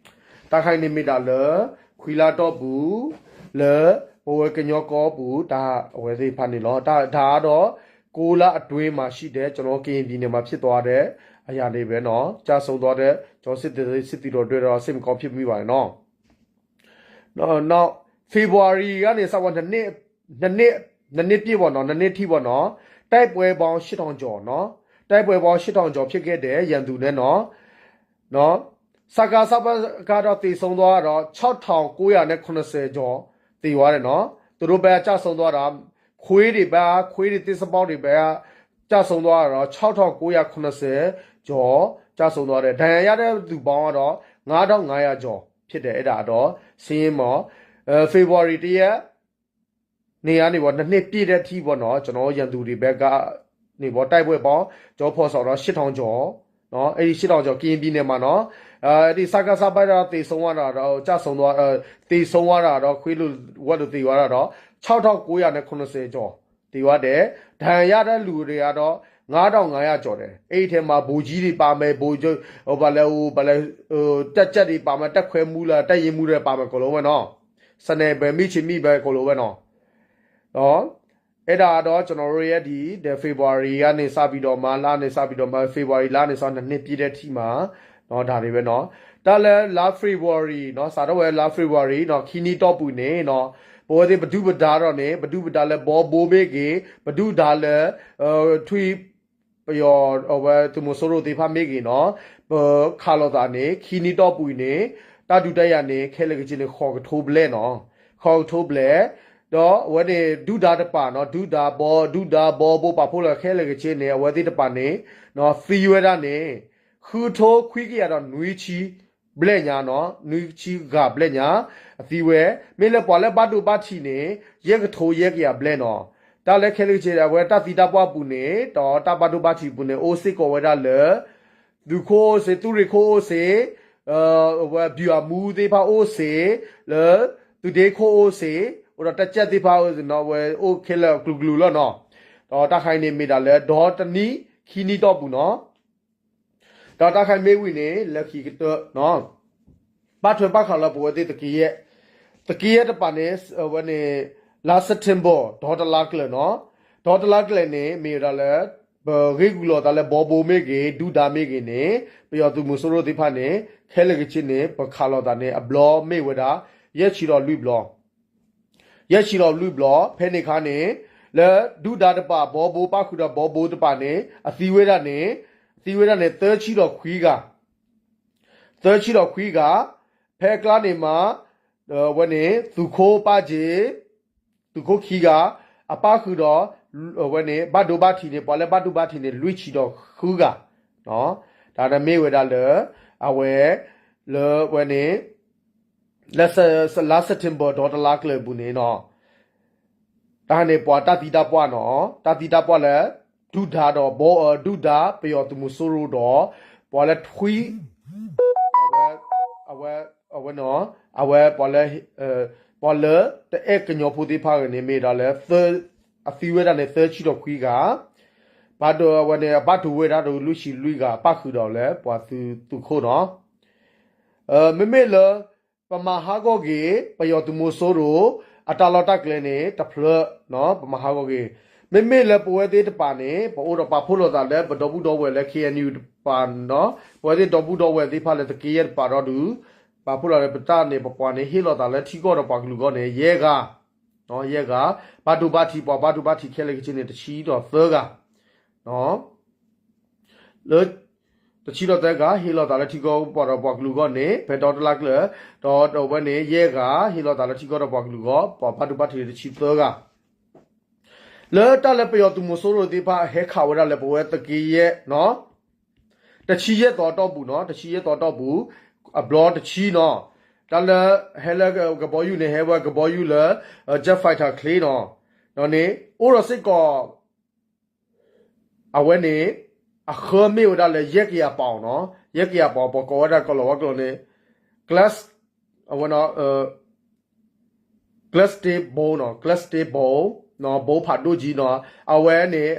တၢ်ခါအံၤန့ၣ်မ့ၢ်ဒၣ်လၢ ခွံလါတီၢ်ပူၤ လၢပဝဲကညီကီၢ်ပူၤ တၢ်အဝဲသ့ၣ်တဖၣ်န့ၣ်လီၤ. တၢ်ဒါဒီး ကိုးလအတွင်းမှာရှိတဲ့ ကျွန်တော်ကရင်ပြည်နယ်မှာဖြစ်သွားတဲ့အရာတွေပဲနော်. ကျဆုံးသွားတဲ့ ကျွန်တော်စစ်သည်စစ်သည်တော်တွေတော့ စိတ်မကောင်းဖြစ်မိပါတယ်နော်. နော် ဖေဖော်ဝါရီကနေစပြီး နှစ်နှစ်နှစ်နှစ်ပြည့်ပေါ့နော် နှစ်နှစ်ထိပေါ့နော် တိုက်ပွဲပေါင်းရှစ်ထောင်ကျော်နော် တိုက်ပွဲပေါင်းရှစ်ထောင်ကျော်ဖြစ်ခဲ့တယ် ရန်သူနဲ့နော် နော် စကစဘက်ကတော့သေဆုံးသွားတော့ခြောက်ထောင်ကိုးရာနဲ့ခုနှစ်ဆယ်ကျော်သေသွားတယ်နော် သူတို့ဘက်ကကျဆုံးသွားတာခွေးတွေဘက်ကခွေးတွေသစ္စာပေါက်တွေဘက်ကကျဆုံးသွားတော့ခြောက်ထောင်ကိုးရာခုနှစ်ဆယ်ကျော်ကျဆုံးသွားတယ်ဒဏ်ရာရတဲ့သူပေါင်းကတော့ငါးထောင်ငါးရာကျော်ဖြစ်တယ်အဲ့ဒါတော့စာရင်းပေါ့ February တစ်ရက် နေကနေပေါ့နှစ်နှစ်ပြည့်တဲ့အထိပေါ့နော်ကျွန်တော်ရန်သူတွေဘက်ကနေပေါ့တိုက်ပွဲပေါင်းကျော်ဖော်ဆောင်တော့ရှစ်ထောင်ကျော်နော်အဲ့ဒီရှစ်ထောင်ကျော်ကရင်ပြည်နယ်မှာနော်အဲ့ဒီစကစဘက်တော့သေဆုံးသွားတာတော့ကျဆုံးသွားသေဆုံးသွားတာတော့ခွေးလိုဝက်လိုသေသွားတာတော့ခြောက်ထောင်ကိုးရာနဲ့ခုနှစ်ဆယ်ကျော်သေသွားတယ်ဒဏ်ရာရတဲ့လူတွေကတော့ငါးထောင်ငါးရာကျော်တယ်အဲ့ဒီထဲမှာဗိုလ်ကြီးတွေပါမယ်ဗိုလ်ချုပ်ဟိုဘာလဲဟိုဘာလဲဟိုတပ်ကြပ်တွေပါမယ်တပ်ခွဲမှူးလားတပ်ရင်းမှူးတွေပါမယ်အကုန်လုံးပဲနော် sniper မ့ၢ်ချေမ့ၢ်ဘဲအကုန်လုံးပဲနော် နော် အဲ့ဒါတော့ကျွန်တော်တို့ရဲ့ဒီ the February ကနေစပြီးတော့မှလနေစပြီးတော့မှ February လနေစနှစ်နှစ်ပြည့်တဲ့အထိမှာနော်ဒါတွေပဲနော်တလဲလ February နော်စာတော့ဝဲလ February နော်ခီနီတော့ပူနေနော်ပဝဲဒီပဒုပဒါတော့နေပဒုပဒါလဲဘောဘိမေ့ကေပဒုဒါလဲထွေ ပယီၤအဝဲသုးမီၤစိရိၤသ့ၣ်တဖၣ်မ့ၢ်ဂ့ၤနီၤ ပခးလိာ်သးန့ၣ် ခံနံၣ်တီၢ်ပူၤအံၤန့ၣ် တၢ်ဒုးတၢ်ယၤန့ၣ် ခဲလၢာ်ခဲဆ့န့ၣ် ဃိးကထိဘျဲၣ်နီၤ ဃိးကထိဘျဲၣ် ဒီးအဝဲန့ၣ် ဒုၣ်ဒါတပၤနီၤ ဒုၣ်ဒါဘီ ဒုၣ်ဒါဘီဘိပာ်ဖှိၣ်လၢခဲလၢာ်ခဲဆ့န့ၣ် အဝဲသ့ၣ်တပၤန့ၣ် သံဝဲဒၣ်န့ၣ် ဃုကထိခွံကယၤဒီးနွံဆံဘျဲၣ်ညါနီၤ နွံဆံဂၤဘျဲၣ်ညါ အသံဝဲ မ့ၢ်လၢပှၤလၢဘၣ်ဒိဘၣ်ထံးန့ၣ် ယဲၢ်ကထိယဲၢ်ကယၤဘျဲၣ်နီၤ တၢ်လၢခဲလၢာ်ခဲဆ့ အဝဲတၢ်သံတၢ်ပှၢ်ပူၤန့ၣ် ဒီးတၢ်ဘၣ်ဒိဘၣ်ထံးပူၤန့ၣ် အိၣ်စ့ၢ်ကီးဝဲဒၣ်လၢ သုးခိၣ်အိၣ်စ့ သုးရ့ၣ်ခိၣ်အိၣ်စ့ ဝဲ ဗျူဟာမှူးသ့ၣ်တဖၣ်အိၣ်စ့ လၢ သုးဒ့ခိၣ်အိၣ်စ့ အိၣ်ဒီးတၢ်ကၢၣ်သ့ၣ်တဖၣ်အိၣ်စ့နီၤ ဝဲအိၣ်ခဲလၢာ်အကလုာ်ကလုာ်လီၤနီၤ ဒီးတၢ်ခါအံၤန့ၣ်မ့ၢ်ဒၣ်လၢ ဒီတနံၣ်ခံနံၣ်တီၢ်ပူၤနီၤ ဒီးတၢ်ခါအံၤမ့ၢ်ဝံၤန့ၣ် လၢခံကတၢၢ်နီၤ ဘၣ်ထွဲဘၣ်ဃးလၢပဝဲသ့ၣ်သုးက့ယဲၢ်, သုးက့ယဲၢ်တပၤန့ၣ် အဝဲန့ၣ် လါစဲးပထ့ဘၢၣ် ဒီတလါကျၢၤနီၤ, ဒီတလါကျၢၤန့ၣ် မ့ၢ်ဝဲဒၣ်လၢ ပဂ့ၢ်ဂုာ်လိာ်သးလၢဘီဘိမ့ၢ်ဂ့ၤ ဒုၣ်ဒါမ့ၢ်ဂ့ၤန့ၣ် ပယီၤသုးမီၤစိရိၤသ့ၣ်တဖၣ်န့ၣ် ခဲလၢာ်ကဆ့န့ၣ် ပခးလိာ်သးန့ၣ် အဘျီမ့ၢ်ဝဲဒၣ် ယဲၢ်ဆံဒီးလွံၢ်ဘျီ ယဲၢ်ဆံဒီးလွံၢ်ဘျီ ဖဲန့ၣ်အခါန့ၣ် လၢဒုၣ်ဒါတပၤ ဘီဘိ ပၣ်ဃုာ်ဒီးဘီဘိတပၤန့ၣ် အသံဝဲဒၣ်န့ၣ် အသံဝဲဒၣ်န့ၣ် သၢဆံဒီးခွံဂၤ, သၢဆံဒီးခွံဂၤ, ဖဲအကျါန့ၣ်မး အဝဲန့ၣ် သုးခိၣ်ပၢ်က့ၤ သုးခိၣ်ခံဂၤ, အပၣ်ဃုာ်ဒီး အဝဲန့ၣ် ဘၣ်ဒိဘၣ်ထံးန့ၣ် ပှၤလၢဘၣ်ဒိဘၣ်ထံးန့ၣ် လွံၢ်ဆံဒီးဃုဂၤ, တၢ်န့ၣ်မ့ၢ်ဝဲဒၣ်လၢ အဝဲ လၢအဝဲန့ၣ် လၢ လါစဲးပထ့ဘၢၣ် ဒီတလါကျၢၤအပူၤန့ၣ်နီၤ တၢ်န့ၣ်ပှၤတၢ်သံတၢ်ပှၢ်နီၤ တၢ်သံတၢ်ပှၢ်လၢ ဒုၣ်ဒါဒီး ဘီ ဒုၣ်ဒါပယီၤသုးမီၤစိရိၤဒီး ပှၤလၢထွံ အဝဲ အဝဲ အဝဲနီၤ အဝဲပှၤလၢ ပှၤလၢတအဲၣ်ကညီဖိသ့ၣ်တဖၣ်န့ၣ် မ့ၢ်ဝဲဒၣ်လၢ အသံဝဲဒၣ်န့ၣ် သၢဆံဒီးခွံဂၤ, ဘၣ်ဒိဝဲန့ၣ် အဘၣ်ဒိဝဲဒၣ်ဒီးလွံၢ်ဆံလွံၢ်ဂၤ ပၣ်ဃုာ်ဒီးလၢပှၤသုးခိၣ်နီၤ မ့မ့ၢ်လၢ ပမၤဟးဂီၤက့ၤ ပယီၤသုးမီၤစိရိၤ အတၢ်လီၢ်တၢ်ကျဲန့ၣ် တဖျၢၣ်နီၤ ပမၤဟးဂီၤက့ၤ, မ့မ့ၢ်လၢပဝဲသ့ၣ်တပၤန့ၣ် ပအိၣ်ဒီးပာ်ဖှိၣ်လိာ်သးလၢပဒီပုၢ်ဒီဝဲၢ်လၢ ခ့ၣ်အဲၣ်ယူၣ် တပၤနီၤ ပဝဲသ့ၣ်ဒီပုၢ်ဒီဝဲၢ်သ့ၣ်တဖၣ်လၢသုးက့ယဲၢ်တပၤဒီးဒုး ပာ်ဖှိၣ်လီၤလၢပတၢ်န့ၣ် ပပှၤန့ၣ် ဟ့ၣ်လီၤသးလၢထံကီၢ်ဒီးပှၤကလုာ်အဂီၢ်န့ၣ် ယဲၢ်ဂၤ ယဲၢ်ဂၤ, ဘၣ်ဒိဘၣ်ထံး ပှၤဘၣ်ဒိဘၣ်ထံးခဲလၢာ်ကဆ့န့ၣ် တဆံဒီးသၢဂၤ လၢ တဆံဒီးသၢဂၤ ဟ့ၣ်လီၤသးလၢထံကီၢ်ပှၤဒီးပှၤကလုာ်အဂီၢ်န့ၣ် ဖဲဒီတလါကျၢၤ ဒီးအဝဲန့ၣ် ယဲၢ်ဂၤ ဟ့ၣ်လီၤသးလၢထံကီၢ်ဒီးပှၤကလုာ်အဂီၢ် ပှၤဘၣ်ဒိဘၣ်ထံးတဆံသၢဂၤ လၢတၢ်လၢပယီၤသုးမီၤစိရိၤသ့ၣ်တဖၣ်ဟဲခးဝဲဒၣ်လၢပဝဲသုးက့ယဲၢ်နီၤ တဆံယဲၢ်သီတီၢ်ပူၤနီၤ တဆံယဲၢ်သီတီၢ်ပူၤ အဘျီတဆံနီၤ တၢ်လၢဟဲလၢကဘီယူၤန့ၣ် ဟဲဝဲကဘီယူၤလၢ jet fighter ချ့နီၤ ဒီးန့ၣ် အိၣ်ဒီးစ့ၢ်ကီး အဝဲန့ၣ် အဃၢမ့ၢ်ဝဲဒၣ်လၢယဲၢ်ကယၤပီၣ်နီၤ ယဲၢ်ကယၤပီၣ် ပှၤကိးဝဲဒၣ်ကီၢ်လီၤဝါကျိာ်န့ၣ် glass အဝဲနီၤ glass steel bolt နီၤ glass steel bolt နီၤ ဘိဖးဒိၣ်ကံနီၤ အဝဲန့ၣ်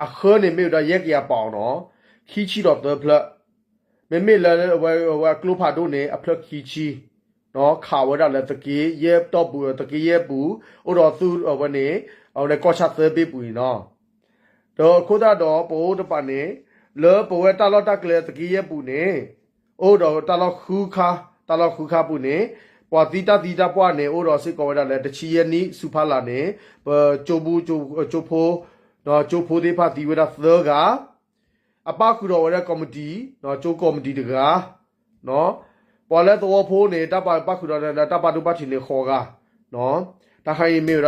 အဃၢန့ၣ်မ့ၢ်ဝဲဒၣ်ယဲၢ်ကယၤပီၣ်နီၤ ခံဆံဒီးသၢဖျၢၣ် မ့မ့ၢ်လၢအဝဲအကျိဖးဒိၣ်န့ၣ် အဖျၢၣ်ခံဆံ ခးဝဲဒၣ်လၢသုးက့ယဲၢ်တီၢ်ပူၤ သုးက့ယဲၢ်ပူၤ အိၣ်ဒီးသုးအဝဲန့ၣ် အဝဲန့ၣ်ကီၢ်ဆၣ်သၢဘ့ၣ်ပူၤန့ၣ်နီၤ ဒီးအဃိသတးဒီးပအိၣ်တပၤန့ၣ် လၢပဝဲတၢ်လီၢ်တၢ်ကျဲသုးက့ယဲၢ်ပူၤန့ၣ် အိၣ်ဒီးတၢ်လီၢ်ဃုခါ တၢ်လီၢ်ဃုခါပူၤန့ၣ် ပှၤသံတၢ်သံတၢ်ပှၢ်န့ၣ် အိၣ်ဒီးစ့ၢ်ကီးဝဲဒၣ်လၢတဆံယဲၢ်နံၣ်ဆူဖီလာ်န့ၣ် ပကၠိဖိ ကၠိဖိသ့ၣ်တဖၣ်သံဝဲဒၣ်သၢဂၤ အပၣ်ဃုာ်ဒီးဝဲဒၣ်ကီမတံၣ် ကၠိကီမတံၣ်တဂၤ ပှၤလၢသဝီဖိန့ၣ် တၢ်ပာ်ပၣ်ဃုာ်ဒီးတၢ်ပာ်ဒိၣ်ပာ်ထံးန့ၣ်ဃိးဂၤ တၢ်ခါအံၤမ့ၢ်ဝဲဒၣ်လၢတၢ်လီၢ်ဃုတီၢ်ပူၤ ဒီးဃုတီၢ်ပူၤ ဖဲ ဒီးလါစဲးပထ့ဘၢၣ်တဆံယဲၢ်သီတီၢ်ပူၤနီၤ တၢ်လၢတၢ်သံတၢ်ပှၢ်န့ၣ်သၢဂၤ ဃုာ်ဒီးဝဲဒၣ်လၢ ကၠိကီမတံၣ်တဂၤ ဒီးပှၤ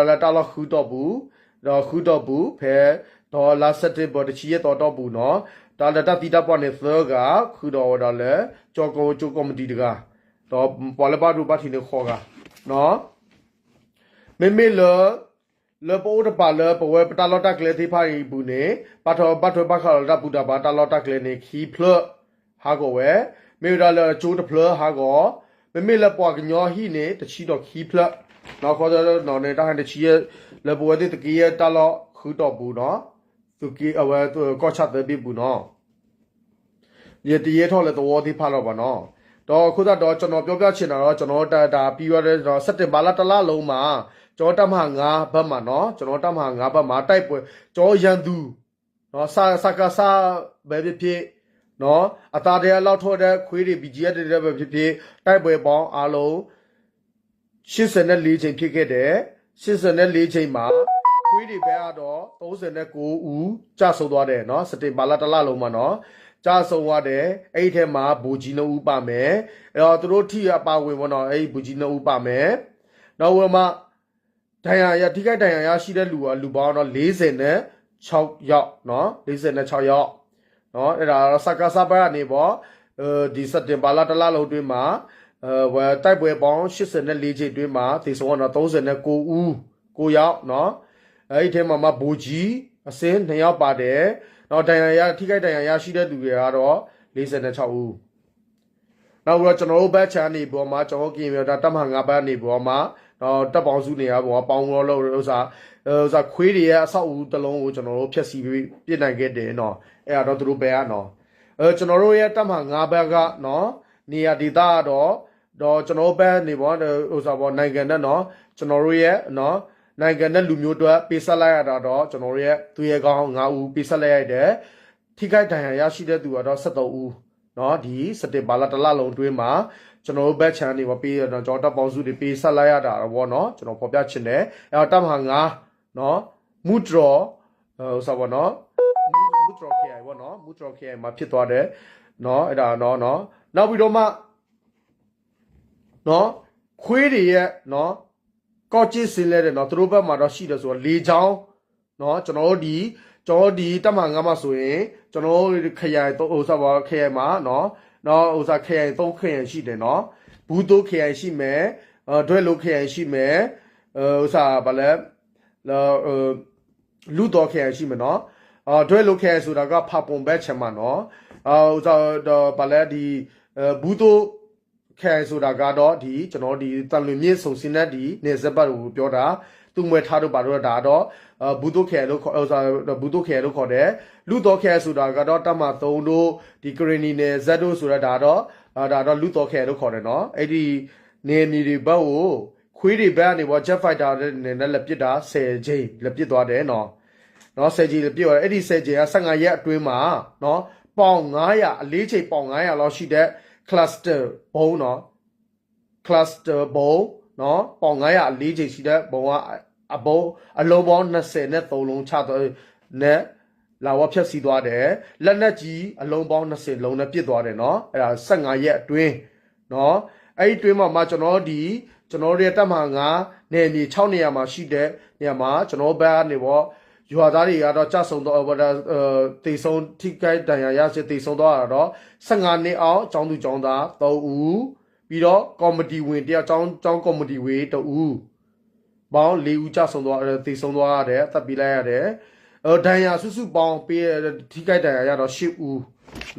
လၢဘၣ်ဒိဘၣ်ထံးန့ၣ်ဃိးဂၤ မ့မ့ၢ်လၢ လၢပအိၣ်တပၤလၢပဝဲပတၢ်လီၢ်တၢ်ကျဲသ့ၣ်တဖၣ်အံၤအပူၤန့ၣ် ဘၣ်ထွဲဘၣ်ထွဲဘၣ်ဃးလၢတၢ်ဘူၣ်တၢ်ဘါတၢ်လီၢ်တၢ်ကျဲန့ၣ် ခံဖျၢၣ် ဟးဂီၤဝဲ မ့ၢ်ဝဲဒၣ်လၢကၠိတဖျၢၣ်ဟးဂီၤ မ့မ့ၢ်လၢပှၤကညီဟံၣ်န့ၣ် တဆံဒီးခံဖျၢၣ် နီၢ်ခီသနီၢ်န့ၣ် တၢ်ဟဲတဆံယဲၢ် လၢပဝဲသ့ၣ်သုးက့ယဲၢ်တၢ်လီၢ်ဃုတီၢ်ပူၤနီၤ သုးက့အဝဲကီၢ်ဆၣ်သၢဘ့ၣ်ပူၤနီၤ ယတယဲၢ်ထီၣ်လၢသဝီသ့ၣ်တဖၣ်လီၤဘၣ်နီၤ ဒီးအဃိသတးဒီး ကျွန်တော်ပြောပြချင်တာတော့ ကျွန်တော်တို့ဒါပြီးသွားတဲ့ စက်တင်ဘာလတစ်လလုံးမှာ ကျွန်တော်တပ်မဟာငါးဘက်မှာနော် ကျွန်တော်တပ်မဟာငါးဘက်မှာတိုက်ပွဲ ကျွန်တော်ရန်သူနော် စ စကစပဲဖြစ်ဖြစ်နော် အသားထဲအလောက်ထွက်တဲ့ခွေးတွေ ဘီဂျီအက်ဖ် တွေပဲဖြစ်ဖြစ် တိုက်ပွဲပေါင်းအားလုံး ရှစ်ဆယ့်လေးကြိမ်ဖြစ်ခဲ့တယ်။ ရှစ်ဆယ့်လေးကြိမ်မှာ ခွေးတွေဘက်ကတော့ သုံးဆယ့်ကိုးဦး ကျဆုံးသွားတယ်နော်။ စက်တင်ဘာလတစ်လလုံးမှာနော် ကျဆုံးသွားတယ်။ အဲ့ဒီထဲမှာ ဗိုလ်ကြီးနှစ်ဦးပါမယ်။ အဲ့တော့ သူတို့ထိအပါအဝင်ပေါ့နော် အဲ့ဒီဗိုလ်ကြီးနှစ်ဦးပါမယ်။ နောက်ပြီးတော့မှ ဒဏ်ရာရ ထိခိုက်ဒဏ်ရာရရှိတဲ့လူက လူပေါင်းတော့ လေးဆယ့်ခြောက်ယောက်နော်။ လေးဆယ့်ခြောက်ယောက်နော်။ အဲ့ဒါတော့ စကစ ဘက်ကနေပေါ့ ဒီစက်တင်ဘာလတစ်လလုံးအတွင်းမှာ တိုက်ပွဲပေါင်းရှစ်ဆယ့်လေးကြိမ်အတွင်းမှာ သေဆုံးသွားတာ သုံးဆယ့်ကိုးဦး ကိုးယောက်နော်။ အဲ့ဒီထဲမှာမှ ဗိုလ်ကြီးအဆင့်နှစ်ယောက်ပါတယ်။ နောက်ဒဏ်ရာရ ထိခိုက်ဒဏ်ရာရရှိတဲ့လူတွေကတော့ လေးဆယ့်ခြောက်ဦး။ နောက်ပြီးတော့ ကျွန်တော်တို့ဘက်ခြမ်းနေပြီးတော့မှ ကျွန်တော်တို့ကရင်မျိုးသားတပ်မဟာငါးဘက်နေပြီးတော့မှ တော့တပ်ပေါင်းစုနေရာပေါ့ ပေါင်းပြီးတော့လို့ဥစ္စာ ဥစ္စာခွေးတွေရဲ့အဆောက်အဦးတစ်လုံးကို ကျွန်တော်တို့ဖျက်ဆီးပစ်နိုင်ခဲ့တယ်နော်။ အဲ့ဒါတော့သူတို့ဘက်ကနော်။ ကျွန်တော်တို့ရဲ့တပ်မဟာငါးဘက်ကနော် နေရာဒေသကတော့ ဒီးကျွန်တော်တို့ဘက်နေပေါ့ ဥစ္စာပေါ့ နိုင်ငံနဲ့နော် ကျွန်တော်တို့ရဲ့နော် နိုင်ငံနဲ့လူမျိုးအတွက် ပေးဆပ်လိုက်ရတာတော့ ကျွန်တော်တို့ရဲ့သူရဲကောင်းငါးဦး ပေးဆပ်လိုက်ရတယ်။ ထိခိုက်ဒဏ်ရာရရှိတဲ့သူကတော့ ဆယ့်သုံးဦးနော် ဒီစက်တင်ဘာလတစ်လလုံးအတွင်းမှာ ကျွန်တော်တို့ဘက်ခြမ်းနေပေါ့ ပေးကျွန်တော်တပ်ပေါင်းစုတွေ ပေးဆပ်လိုက်ရတာပေါ့နော် ကျွန်တော်ဖော်ပြချင်တယ်။ အဲတော့တပ်မဟာငါးနော် မူတြော် ဥစ္စာပေါ့နော် မူတြော် ခရိုင် ပေါ့နော် မူတြော် ခရိုင် မှာဖြစ်သွားတယ်နော် အဲ့ဒါနော်နော် နောက်ပြီးတော့မှနော် ခွေးတွေရဲ့နော် ကော့ကျစ်စင်လဲတဲ့နော် သူတို့ဘက်မှာတော့ရှိတယ်ဆိုတော့ လေကြောင်းနော် ကျွန်တော်တို့ဒီ ကျွန်တော်တို့ဒီတပ်မဟာငါးမှာဆိုရင် ကျွန်တော်တို့ခရိုင်သုံး ဥစ္စာပေါ့ ခရိုင်မှာနော် နော် ဥစ္စာ ခရိုင်သုံး ခရိုင်ရှိတယ်နော် ဘူးသို့ ခရိုင်ရှိမယ် ဒွဲၣ်လိ ခရိုင်ရှိမယ် ဥစ္စာ ဘာလဲ လူသော် ခရိုင်ရှိမယ်နော် ဒွဲၣ်လိ ခရိုင်ဆိုတာက ဖာပွန်ဘက်ခြမ်းမှာနော် ဥစ္စာ ဒီး ဘာလဲ ဒီ ဘူးသို့ ခရိုင်ဆိုတာကတော့ ဒီ ကျွန်တော်ဒီ သံလွင်မြစ်ဆုံဆင်းနဲ့ ဒီ နယ်စပ်ဘက်ကိုပြောတာ သူ့မွဲထားတို့ဘာတို့ဒါတော့ ဘူးသို့ ခရိုင်လို့ခေါ် ဘူးသို့ ခရိုင်လို့ခေါ်တယ် လူသော် ခရိုင်ဆိုတာကတော့ တပ်မဟာသုံးတို့ ဒီ ကရင်နီနယ်စပ်တို့ဆိုတာဒါတော့ ဒါတော့ လူသော် ခရိုင်လို့ခေါ်တယ်နော် အဲ့ဒီ နယ်မြေတွေဘက်ကို ခွေးတွေဘက်ကနေပေါ့ jet fighter တွေနဲ့ လာပစ်တာ ဆယ်ကြိမ် လာပစ်သွားတယ်နော်။ နော် ဆယ်ကြိမ် လာပစ်သွားတယ်။ အဲ့ဒီ ဆယ်ကြိမ်က ဆယ့်ငါးရက်အတွင်းမှာနော် ပေါင်ငါးရာ အလေးချိန် ပေါင်ငါးရာ လောက်ရှိတဲ့ cluster bomb နော် cluster bomb နော် ပေါင်ငါးရာ အလေးချိန်ရှိတဲ့ bomb က အ bomb အလုံးပေါင်း နှစ်ဆယ့်သုံးလုံး ချသွားနဲ့ လာဝေါ်ဖျက်ဆီးသွားတယ်။ လက်နက်ကြီး အလုံးပေါင်း နှစ်ဆယ့်သုံးလုံးနဲ့ ပစ်သွားတယ်နော်။ အဲ့ဒါ ဆယ့်ငါးရက်အတွင်းနော်။ အဲ့ဒီအတွင်းမှာမှ ကျွန်တော်တို့ဒီ ကျွန်တော်တို့ရဲ့တပ်မဟာငါး နယ်မြေ ခြောက်နေရာမှာရှိတဲ့နေရာမှာ ကျွန်တော်တို့ဘက်ကနေပေါ့ ရွာသားတွေကတော့ ကျဆုံးသွား သေဆုံး ထိခိုက်ဒဏ်ရာရ သေဆုံးသွားတာတော့ ဆယ့်ငါးနှစ်အောက် ကျောင်းသူကျောင်းသား သုံးဦး ပြီးတော့ ကော်မတီဝင်တစ်ယောက် ကျောင်း ကျောင်းကော်မတီဝင်တစ်ဦး ပေါင်းလေးဦး ကျဆုံးသွား သေဆုံးသွားရတယ် သတ်ပေးလိုက်ရတယ်။ ဒဏ်ရာစုစုပေါင်း ပေး ထိခိုက်ဒဏ်ရာရတော့ ရှစ်ဦး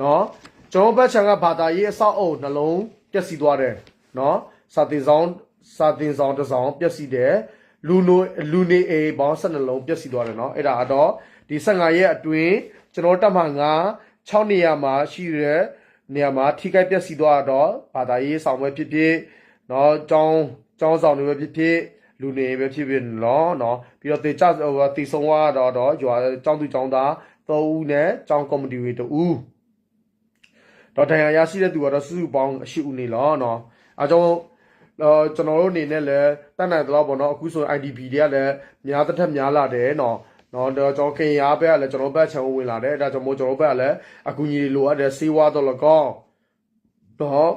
နော်။ ကျွန်တော်တို့ဘက်ခြမ်းက ဘာသာရေးအဆောက်အအုံ နှစ်လုံး ပျက်စီးသွားတယ်နော်။ စာသင်ကျောင်း စာသင်ကျောင်းတစ်ကျောင်း ပျက်စီးတယ်။ လူနေ လူနေအိမ်ပေါင်း ဆယ့်နှစ်လုံး ပျက်စီးသွားတယ်နော်။ အဲ့ဒါကတော့ ဒီ ဆယ့်ငါးရက်အတွင်း ကျွန်တော်တို့တပ်မဟာငါး ခြောက်နေရာမှာရှိတဲ့နေရာမှာ ထိခိုက်ပျက်စီးသွားတော့ ဘာသာရေးဆောင်ပဲဖြစ်ဖြစ်နော် ကျောင်းကျောင်းဆောင်တွေပဲဖြစ်ဖြစ် လူနေပဲဖြစ်ဖြစ်နော်နော် ပြီးတော့သေကျသေဆုံးသွားတော့တော့ ရွာကျောင်းသူကျောင်းသားသုံးဦးနဲ့ကျောင်းကော်မတီဝင်တစ်ဦး ဒီးဒဏ်ရာရရှိတဲ့သူကတော့စုစုပေါင်းရှစ်ဦးနေလီၤနော်။ အကြောင်း ကျွန်တော်တို့အနေနဲ့လည်း တတ်နိုင်သလောက်ပေါ့နော် အခုဆို IDP တွေကလည်း များသထက်များလာတယ်နော်။ နော် ဒီးကျွန်တော် ကရင်ဘက်ကလည်း ကျွန်တော်တို့ဘက်ခြမ်းကိုဝင်လာတယ်။ ဒါကြောင့်မို့ ကျွန်တော်တို့ဘက်ကလည်း အကူအညီတွေလိုအပ်တယ်။ ဆေးဝါးသော်လည်းကောင်း နော်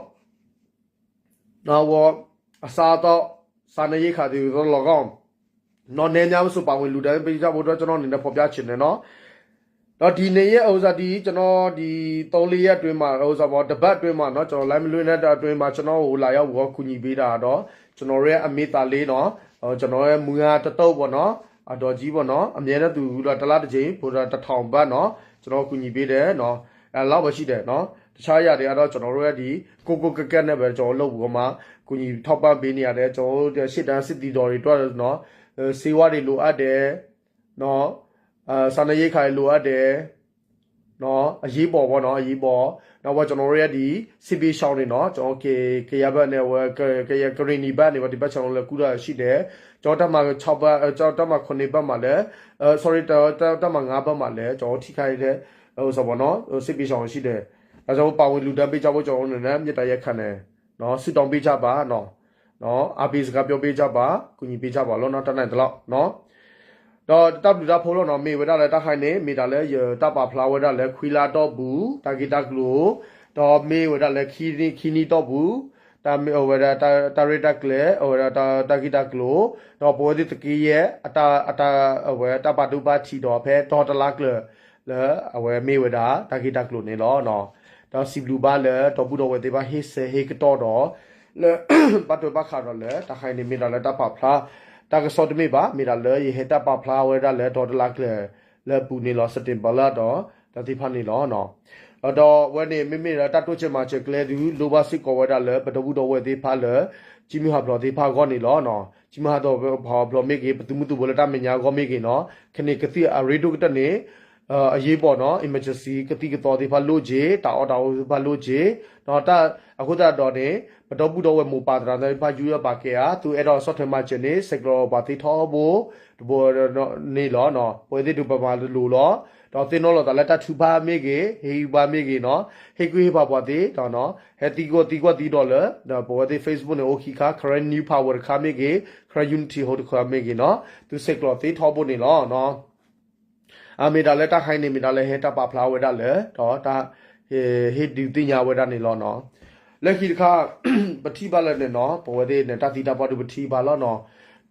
နော် အစားအသောက် စားနပ်ရိက္ခာတွေသော်လည်းကောင်း နော် နည်းများမဆို ပါဝင်လှူဒါန်းပေးကြဖို့အတွက် ကျွန်တော်အနေနဲ့ ဖော်ပြချင်တယ်နော်။ ဒီးဒီနေ့ရဲ့ ဥစ္စာ ဒီ ကျွန်တော် ဒီ သုံးလေးရက်အတွင်းမှာ ဥစ္စာ ပေါ့ တစ်ပတ်အတွင်းမှာနော် ကျွန်တော် live မလွှင့်တဲ့အတွက်အတွင်းမှာ ကျွန်တော်ကို လာရောက်ပြီး ကူညီပေးတာတော့ ကျွန်တော်ရဲ့ အမေသာလေးနော် ကျွန်တော်ရဲ့ မုၢ်ဂၢ်တတုတ်ပေါ့နော် အဒေါ်ကြီးပေါ့နော် အမြဲတမ်းသူ တစ်လတစ်ကြိမ် ပို့တာ တစ်ထောင်ဘတ်နော် ကျွန်တော် ကူညီပေးတယ်နော် အဲ့လောက်ပဲရှိတယ်နော်။ တခြားအရာတွေကတော့ ကျွန်တော်တို့ရဲ့ ဒီ ကိုယ့်ကိုယ်ကကက်နဲ့ပဲ ကျွန်တော်လုပ်ပြီးတော့မှ ကူညီထောက်ပံ့ပေးနေရတယ်။ ကျွန်တော်တို့ ရှေ့တန်းစစ်သည်တော်တွေအတွက်နော် ဆေးဝါးတွေလိုအပ်တယ်နော် စားနပ်ရိက္ခာတွေလိုအပ်တယ်နော် အရေးပေါ်ပေါ့နော် အရေးပေါ် နောက်ပြီးကျွန်တော်တို့ရဲ့ ဒီ စစ်ဘေးရှောင်တွေနော် ကျွန်တော် ကရင်ဘက်နဲ့ ဝဲ ကရင် ကရင်နီဘက်နေ ဒီဘက် ကျွန်တော်လည်း ကူတာရှိတယ်။ ကျွန်တော်တပ်မဟာခြောက်ဘက် ကျွန်တော်တပ်မဟာခုနစ်ဘက်မှာလည်း sorry တပ်မဟာငါးဘက်မှာလည်း ကျွန်တော်ထိခိုက်တဲ့ ဥစ္စာပေါ့နော် စစ်ဘေးရှောင်ရှိတယ်။ ဒါကြောင့် ပါဝင်လှူဒါန်းပေးကြဖို့ ကျွန်တော်အနေနဲ့ မေတ္တာရပ်ခံတယ်နော် ဆုတောင်းပေးကြပါနော် နော် အားပေးစကားပြောပေးကြပါ ကူညီပေးကြပါလို့နော် တတ်နိုင်သလောက်နော်။ ဒီးတၢ်ဘျုးတၢ်ဖှိၣ်လီၤနော် မ့ၢ်ဝဲဒၣ်လၢတၢ်ခါန့ၣ် မ့ၢ်တၢ်လၢယတၢ်ပာ်ဖျါဝဲဒၣ်လၢ ခွံလါတီၢ်ပူၤ တၢ်ဂ့ၢ်တၢ်ကျိၤ ဒီးမ့ၢ်ဝဲဒၣ်လၢ ခံနံၣ် ခံနံၣ်တီၢ်ပူၤ တၢ်မ့ၢ်ဝဲဒၣ် တၢ်ရဲၣ်တၢ်ကျဲၤ အဝဲဒၣ်တၢ်ဂ့ၢ်တၢ်ကျိၤ ဒီးပဝဲသ့ၣ်သုးက့ယဲၢ် အတၢ် အတၢ် အဝဲတၢ်ပာ်ဒိၣ်ပာ်ထံးဒီး ဖဲတီတလါကျၢၤ လၢအဝဲမ့ၢ်ဝဲဒၣ် တၢ်ဂ့ၢ်တၢ်ကျိၤန့ၣ်လီၤ. ဒီးစံးဘျုးဘၣ်လၢ ဒီပုၢ်ဒီဝဲၢ်သ့ၣ်တဖၣ် ဟ့ၣ်ဆၢဟ့ၣ်ကတီၢ်ဒီး လၢ ဘၣ်ထွဲဘၣ်ဃးဒီးလၢ တၢ်ခါအံၤန့ၣ် မ့ၢ်ဒၣ်လၢတၢ်ပာ်ဖျါ တၢ်ကစီၣ်တမ့ၢ်ဘၣ်, မ့ၢ်ဒၣ်လၢယဟဲတၢ်ပာ်ဖျါဝဲဒၣ်လၢ တီတလါကျၢၤလၢအပူၤန့ၣ်လီၤ. စဲးပတ့ဘၢၣ်လၢဒီး တၢ်သ့ၣ်တဖၣ်န့ၣ်လီၤ. ဒီးအဝဲန့ၣ် မ့မ့ၢ်လၢတၢ်တိစၢၤမၤစၢၤကျဲဒုး လိၣ်ဘၣ်စ့ၢ်ကီးဝဲဒၣ်လၢ ပဒီပုၢ်ဒီဝဲၢ်သ့ၣ်တဖၣ်လၢ ကံမုၢ်ဟးဖျိးသ့ၣ်တဖၣ်အဂီၢ်န့ၣ်လီၤ. ကံမုၢ်ဟးဖျိးမ့ၢ်ဂ့ၤ ပသုးမုၢ်သံၣ်ဘိလၢတၢ်မဲာ်ညါအဂီၢ်မ့ၢ်ဂ့ၤနီၤ, ခဲန့ၣ်ကသံၣ်အရ့ဒိၣ်ကတၢၢ်န့ၣ် အရေးပေါ်နီၤ emergency ကသံၣ်ကသီသ့ၣ်တဖၣ်လိၣ်က့ၤ တၢ်အီၣ်တၢ်အီသ့ၣ်တဖၣ်လိၣ်က့ၤ ဒီးတၢ်အဃိသတးဒီးန့ၣ် ပဒီပုၢ်ဒီဝဲၢ်မိၢ်ပၢ်သရၣ်သ့ၣ်တဖၣ် ယူးယီၣ်ပာ်ကဲဧါ သုအဲၣ်ဒိးဆီၣ်ထွဲမၤစၢၤန့ၣ် ဆဲးကျိးပှၤသ့ထီဘိ တဘိန့ၣ်လီၤ. ပဝဲသ့ၣ်ဒုးပမၤတလိၤလီၤ. ဒီးသ့ၣ်နီၣ်လိာ်သးလၢတၢ်ထုကဖၣ်မ့ၢ်ဂ့ၤ ဟ့ၣ်ဂံၢ်ဘါမ့ၢ်ဂ့ၤနီၤ ဟ့ၣ်ကူၣ်ဟ့ၣ်ဖးပှၤသ့ၣ်ဒီး ဟဲသံကွၢ်သံကွၢ်သံဒီးလၢ ဒီးပဝဲသ့ၣ် Facebook န့ၣ် အိၣ်ခံခါ Karen New Power တခါမ့ၢ်ဂ့ၤ Karen Unity ဟိတခါမ့ၢ်ဂ့ၤနီၤ သုဆဲးကျိးသ့ထီဘိန့ၣ်လီၤ. အမ့ၢ်ဒၣ်လၢတၢ်ခါအံၤန့ၣ် မ့ၢ်ဒၣ်လၢဟဲတၢ်ပာ်ဖျါဝဲဒၣ်လၢ ဒီးတၢ် ဟ့ၣ်ဒုးသ့ၣ်ညါဝဲဒၣ်န့ၣ်လီၤနီၤ. လၢခံတခါ ပထံၣ်ဘၣ်လၢန့ၣ်နီၤ ပဝဲသ့ၣ်န့ၣ် တၢ်သံတၢ်ပှၢ်ဒုးပထံၣ်ဘၣ်လီၤနီၤ.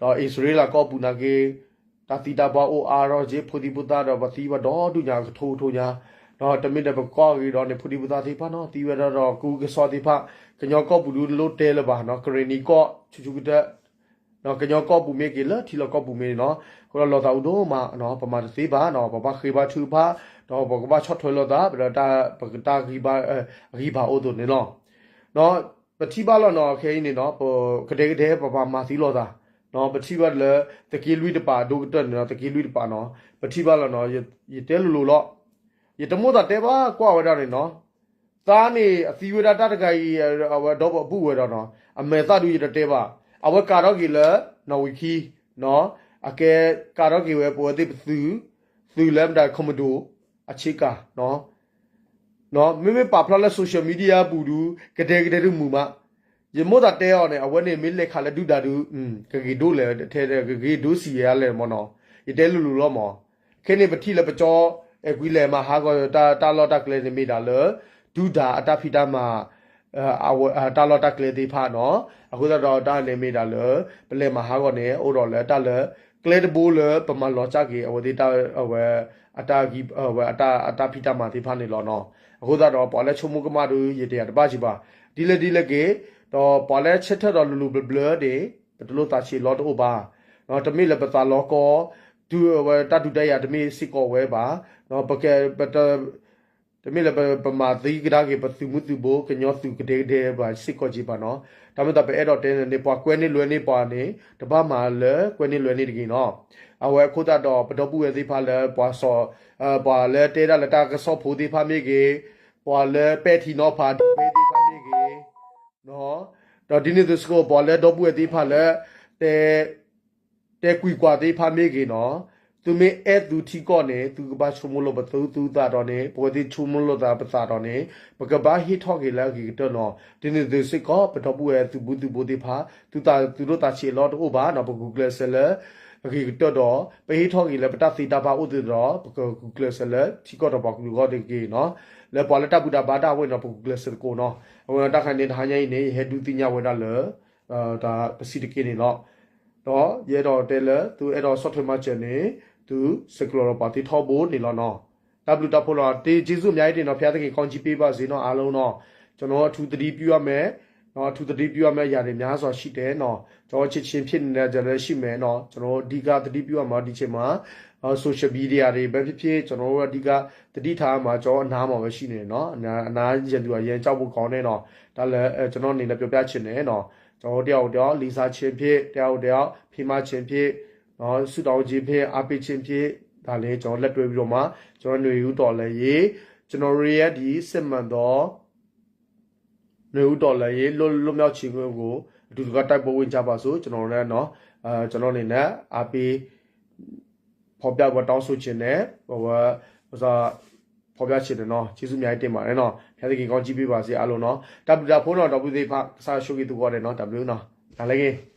ဒီးအံၣ်စရ့လးကီၢ်ပူၤနာ်က့ တၢ်သံတၢ်ပှၢ်အိၣ်အါထီၣ်က့ ဖိသံဖိသၣ်ဒီးပှၤသံဘၣ်ဒီဒူၣ်ညါကထိကထိညါ ဒီးတမ့ၢ်ဒီးပကီၢ်ဂ့ၤဒီးန့ၣ် ဖိသံဖိသၣ်သ့ၣ်တဖၣ်နီၤ သံဝဲဒၣ်ဒီးကူကစီၣ်သ့ၣ်တဖၣ် ကညီကီၢ်ပူၤဒုးလိၣ်တဲလၢၤဘၣ်နီၤ ကရ့ၣ်နံၤကီၢ်ဆူၣ်ဆူၣ်ကတၢၢ် ကညီကီၢ်ပူၤမ့ၢ်ဂ့ၤ လၢထံလီၢ်ကီၢ်ပူၤမ့ၢ်ဂ့ၤနီၤ အဃိဒီးလီၤသးအိၣ်ဒိၣ်မးနီၤ ပမၤတသ့ဘၣ်နီၤ ပဘၣ်ဃ့ဘါထုကဖၣ် ဒီးပကဘၣ်ဆီၣ်ထွဲလိာ်သး ပဒီးတၢ် ပကတၢ်ဂံၢ်ဘါ အဂံၢ်ဘါအိၣ်အသိးန့ၣ်လီၤ. ပထံၣ်ဘၣ်လီၤနီၤ ခဲအံၤန့ၣ်နီၤ ပကဒဲကဒဲပမၤမၤသံလိာ်သး ပထံၣ်ဘၣ်လၢ သုးက့လွံၢ်တပၤ အဒိၣ်ကတၢၢ်န့ၣ်နီၤ သုးက့လွံၢ်တပၤနီၤ ပထံၣ်ဘၣ်လီၤနီၤ ယတဲလိၤလိၤလီၤ ယတမိၣ်သးတဲဘၣ်ကွၢ်ဝဲဒၣ်န့ၣ်နီၤ သးန့ၣ် အသံဝဲဒၣ်တၢ်တဂၤအံၤ အဝဲဒီးပဘူၣ်ဝဲဒီးနီၤ အမဲာ်သၣ်ဒုးယတတဲဘၣ် အဝဲကးထီၣ်က့ၤလၢ နီၣ်ဝံၤခံ အကဲကးထီၣ်က့ၤဝဲပဝဲသ့ၣ်ပသုး သုးလၢမတၤ commando အဆ့ကၤ မ့မ့ၢ်ပာ်ဖျါလၢ social media ပူၤဒုး ကဒဲကဒဲဒုးမုာ်မး ယမိၣ်သးတဲအီၤန့ၣ် အဝဲန့ၣ်မ့ၢ်လဲၤခးလၢဒုၣ်ဒါဒုး ကဂ့ၤဒိၣ်လဲၣ်ထဲ ကဂ့ၤဒိၣ်စံးယဲလဲၣ်မ့ၢ်နီၤ ယတဲလိၤလိၤလီၤမး ခဲန့ၣ်ပထံၣ်လၢပကၠီ အဲၣ်ကွံလဲၤမၤဟးဂီၤတၢ်လီၢ်တၢ်ကျဲန့ၣ်မ့ၢ်ဒၣ်လၢ ဒုၣ်ဒါအတၢ်ဖံးတၢ်မၤ တၢ်လီၢ်တၢ်ကျဲသ့ၣ်တဖၣ်နီၤ အဃိသတးဒီးတၢ်န့ၣ်မ့ၢ်ဒၣ်လၢ ပလဲၤမၤဟးဂီၤန့ၣ် အိၣ်ဒီးလၢတၢ်လၢ ကျဲတဘိလၢပမၤလီၤစၢ်က့ၤ အဝဲသ့ၣ်တၢ် အဝဲ အတၢ် အဝဲ အတၢ်ဖံးတၢ်မၤသ့ၣ်တဖၣ်န့ၣ်လီၤနီၤ အဃိသတးဒီး ပှၤလၢဆိကမိၣ်ကမၣ်ဒုး ယတယာ်တဘၣ်က့ၤဘၣ် ဒ်လဲၣ်ဒ်လဲၣ်ဂ့ၤ ဒီးပှၤလၢဆၢထၢၣ်ဒီးလိၤလိၤဘျၢဘျၢန့ၣ် ပတလိၣ်သးဆံးလီၤတအိၣ်ဘၣ် တမ့ၢ်လၢပသးလီကီ တုၤအဝဲတၢ်ဒုးတၢ်ယၤတမ့ၢ်စ့ၢ်ကီးဝဲဘၣ် ပက တမ့ၢ်လၢပမၤသံကဒါက့ၤ ပသုးမုၢ်သုးဘိ ကညီသုးကဒဲကဒဲဘၣ်စ့ၢ်ကီးက့ၤဘၣ်နီၤ တၢ်မ့ၢ်သးပအဲၣ်ဒိးတဲန့ၣ် ပှၤကွဲန့ၢ်လွဲန့ၢ်ပှၤန့ၣ် တဘၣ်မၤလၢကွဲန့ၢ်လွဲန့ၢ်တဂ့ၤနီၤ အဝဲအဃိသတးဒီး ပဒီပုၢ်ဝဲၢ်သ့ၣ်တဖၣ်လၢ ပှၤစီၤ ပှၤလၢတဲဒၣ်လၢတၢ်ကစီၣ်ဖိသ့ၣ်တဖၣ်မ့ၢ်ဂ့ၤ ပှၤလၢပဲာ်ထံနီၤဖးဒံးဝဲသ့ၣ်တဖၣ်မ့ၢ်ဂ့ၤ ဒီးဒ်န့ၣ်အသိးစ့ၢ်ကီး ပှၤလၢဒီပုၢ်ဝဲၢ်သ့ၣ်တဖၣ်လၢ တဲ တဲကွံာ်ကွၢ်သ့ၣ်တဖၣ်မ့ၢ်ဂ့ၤနီၤ, သုမ့ၢ်အဲၣ်သုထံကီၢ်န့ၣ် သုကဘၣ်ဆိကမိၣ်လိာ်ပသုသူသးဒီးန့ၣ် ပဝဲသ့ၣ်ဆိကမိၣ်လိာ်သးပသးဒီးန့ၣ် ပကဘၣ်ဟ့ၣ်ထီၣ်က့ၤလၢအဂ့ၤကတၢၢ်နီၤ. ဒ်န့ၣ်အသိးစ့ၢ်ကီး ပဒီပုၢ်ဝဲၢ်သုးဘူးသုးဘိသ့ၣ်တဖၣ် သုသးသုဒိၣ်သးဆံးအလီၢ်တအိၣ်ဘၣ်နီၤ, ပဂုာ်ကျဲးစၢးလၢ အဂ့ၤကတၢၢ်ဒီး ပဟ့ၣ်ထီၣ်က့ၤလၢပတၢ်သ့တၢ်ဘၣ်အိၣ်သ့ၣ်ဒီး ပကဂုာ်ကျဲးစၢးလၢထံကီၢ်ဒီးပှၤကလုာ်အဂီၢ်တက့ၢ်နီၤ. လၢပှၤလၢတၢ်ဘူၣ်တၢ်ဘါတၢ်ဝဲနီၤ ပဂုာ်ကျဲးစၢးသကိးနီၤ. အဝဲတၢ်ခါန့ၣ် တဟါညါအံၤန့ၣ် ယဟဲဒုးသ့ၣ်ညါဝဲဒၣ်လၢ တၢ်ပစံးတက့ၢ်န့ၣ်လီၤ. ဒီးယအဲၣ်ဒိးတဲလၢ သုအဲၣ်ဒိးဆီၣ်ထွဲမၤစၢၤန့ၣ် သုဆဲးကျိးဒီးပှၤသ့ထီဘိန့ၣ်လီၤနီၤ. တၢ်ဘျုးတၢ်ဖှိၣ်လီၤ. တ့ ကျေးဇူးအများကြီးတင်နော်, ဘုရားသခင်ကောင်းချီးပေးပါစေနော် အားလုံးနော်. ကျွန်တော်တို့အထူးသတိပြုရမယ်နော်, အထူးသတိပြုရမယ့်အရာတွေများစွာရှိတယ်နော်. ကျွန်တော်တို့ ချက်ချင်းဖြစ်နေတဲ့ ကျွန်တော်တို့ရှိမယ်နော်. ကျွန်တော်တို့အဓိကသတိပြုရမှာ ဒီအချိန်မှာ social media တွေပဲဖြစ်ဖြစ် ကျွန်တော်တို့အဓိကသတိထားရမှာ ကျွန်တော်အနားမှာပဲရှိနေတယ်နော်. အနား အနားရန်သူအရမ်းကြောက်ဖို့ကောင်းတဲ့နော်. ဒါလည်း အဲ ကျွန်တော်အနေနဲ့ပြောပြချင်တယ်နော်. ကျွန်တော်တို့တယောက်ကိုတယောက်လေးစားခြင်းဖြင့် တယောက်ကိုတယောက်ဖေးမခြင်းဖြင့်နော်, ဆုတောင်းခြင်းဖြင့် အားပေးခြင်းဖြင့် ဒါလည်းကျွန်တော်လက်တွဲပြီးတော့မှ ကျွန်တော်နွေဦးတော်လှန်ရေး ကျွန်တော်တို့ရဲ့ဒီစစ်မှန်သော နွေဦးတော်လှန်ရေး လွတ် လွတ်မြောက်ခြင်းကို အတူတကွတိုက်ပွဲဝင်ကြပါစို့. ကျွန်တော်လည်းနော် အဲ ကျွန်တော်အနေနဲ့အားပေး ဖော်ပြဝဲတောင်းဆိုခြင်းနဲ့ ဝဲ ဝဲ ဖော်ပြခြင်းနဲ့နော်. ကျေးဇူးအများကြီးတင်ပါတယ်နော်. ဘုရားသခင်ကောင်းချီးပေးပါစေအားလုံးနော်. တၢ်ဘျုးတၢ်ဖှိၣ်နော် ဒီပုၢ်ဝဲၢ်သ့ၣ်တဖၣ် ကစၢ်ယွၤဆိၣ်ဂ့ၤသုဂီၢ်ဒဲးနော်. တၢ်ဘျုးနော်. နၤလၢဂ့ၤ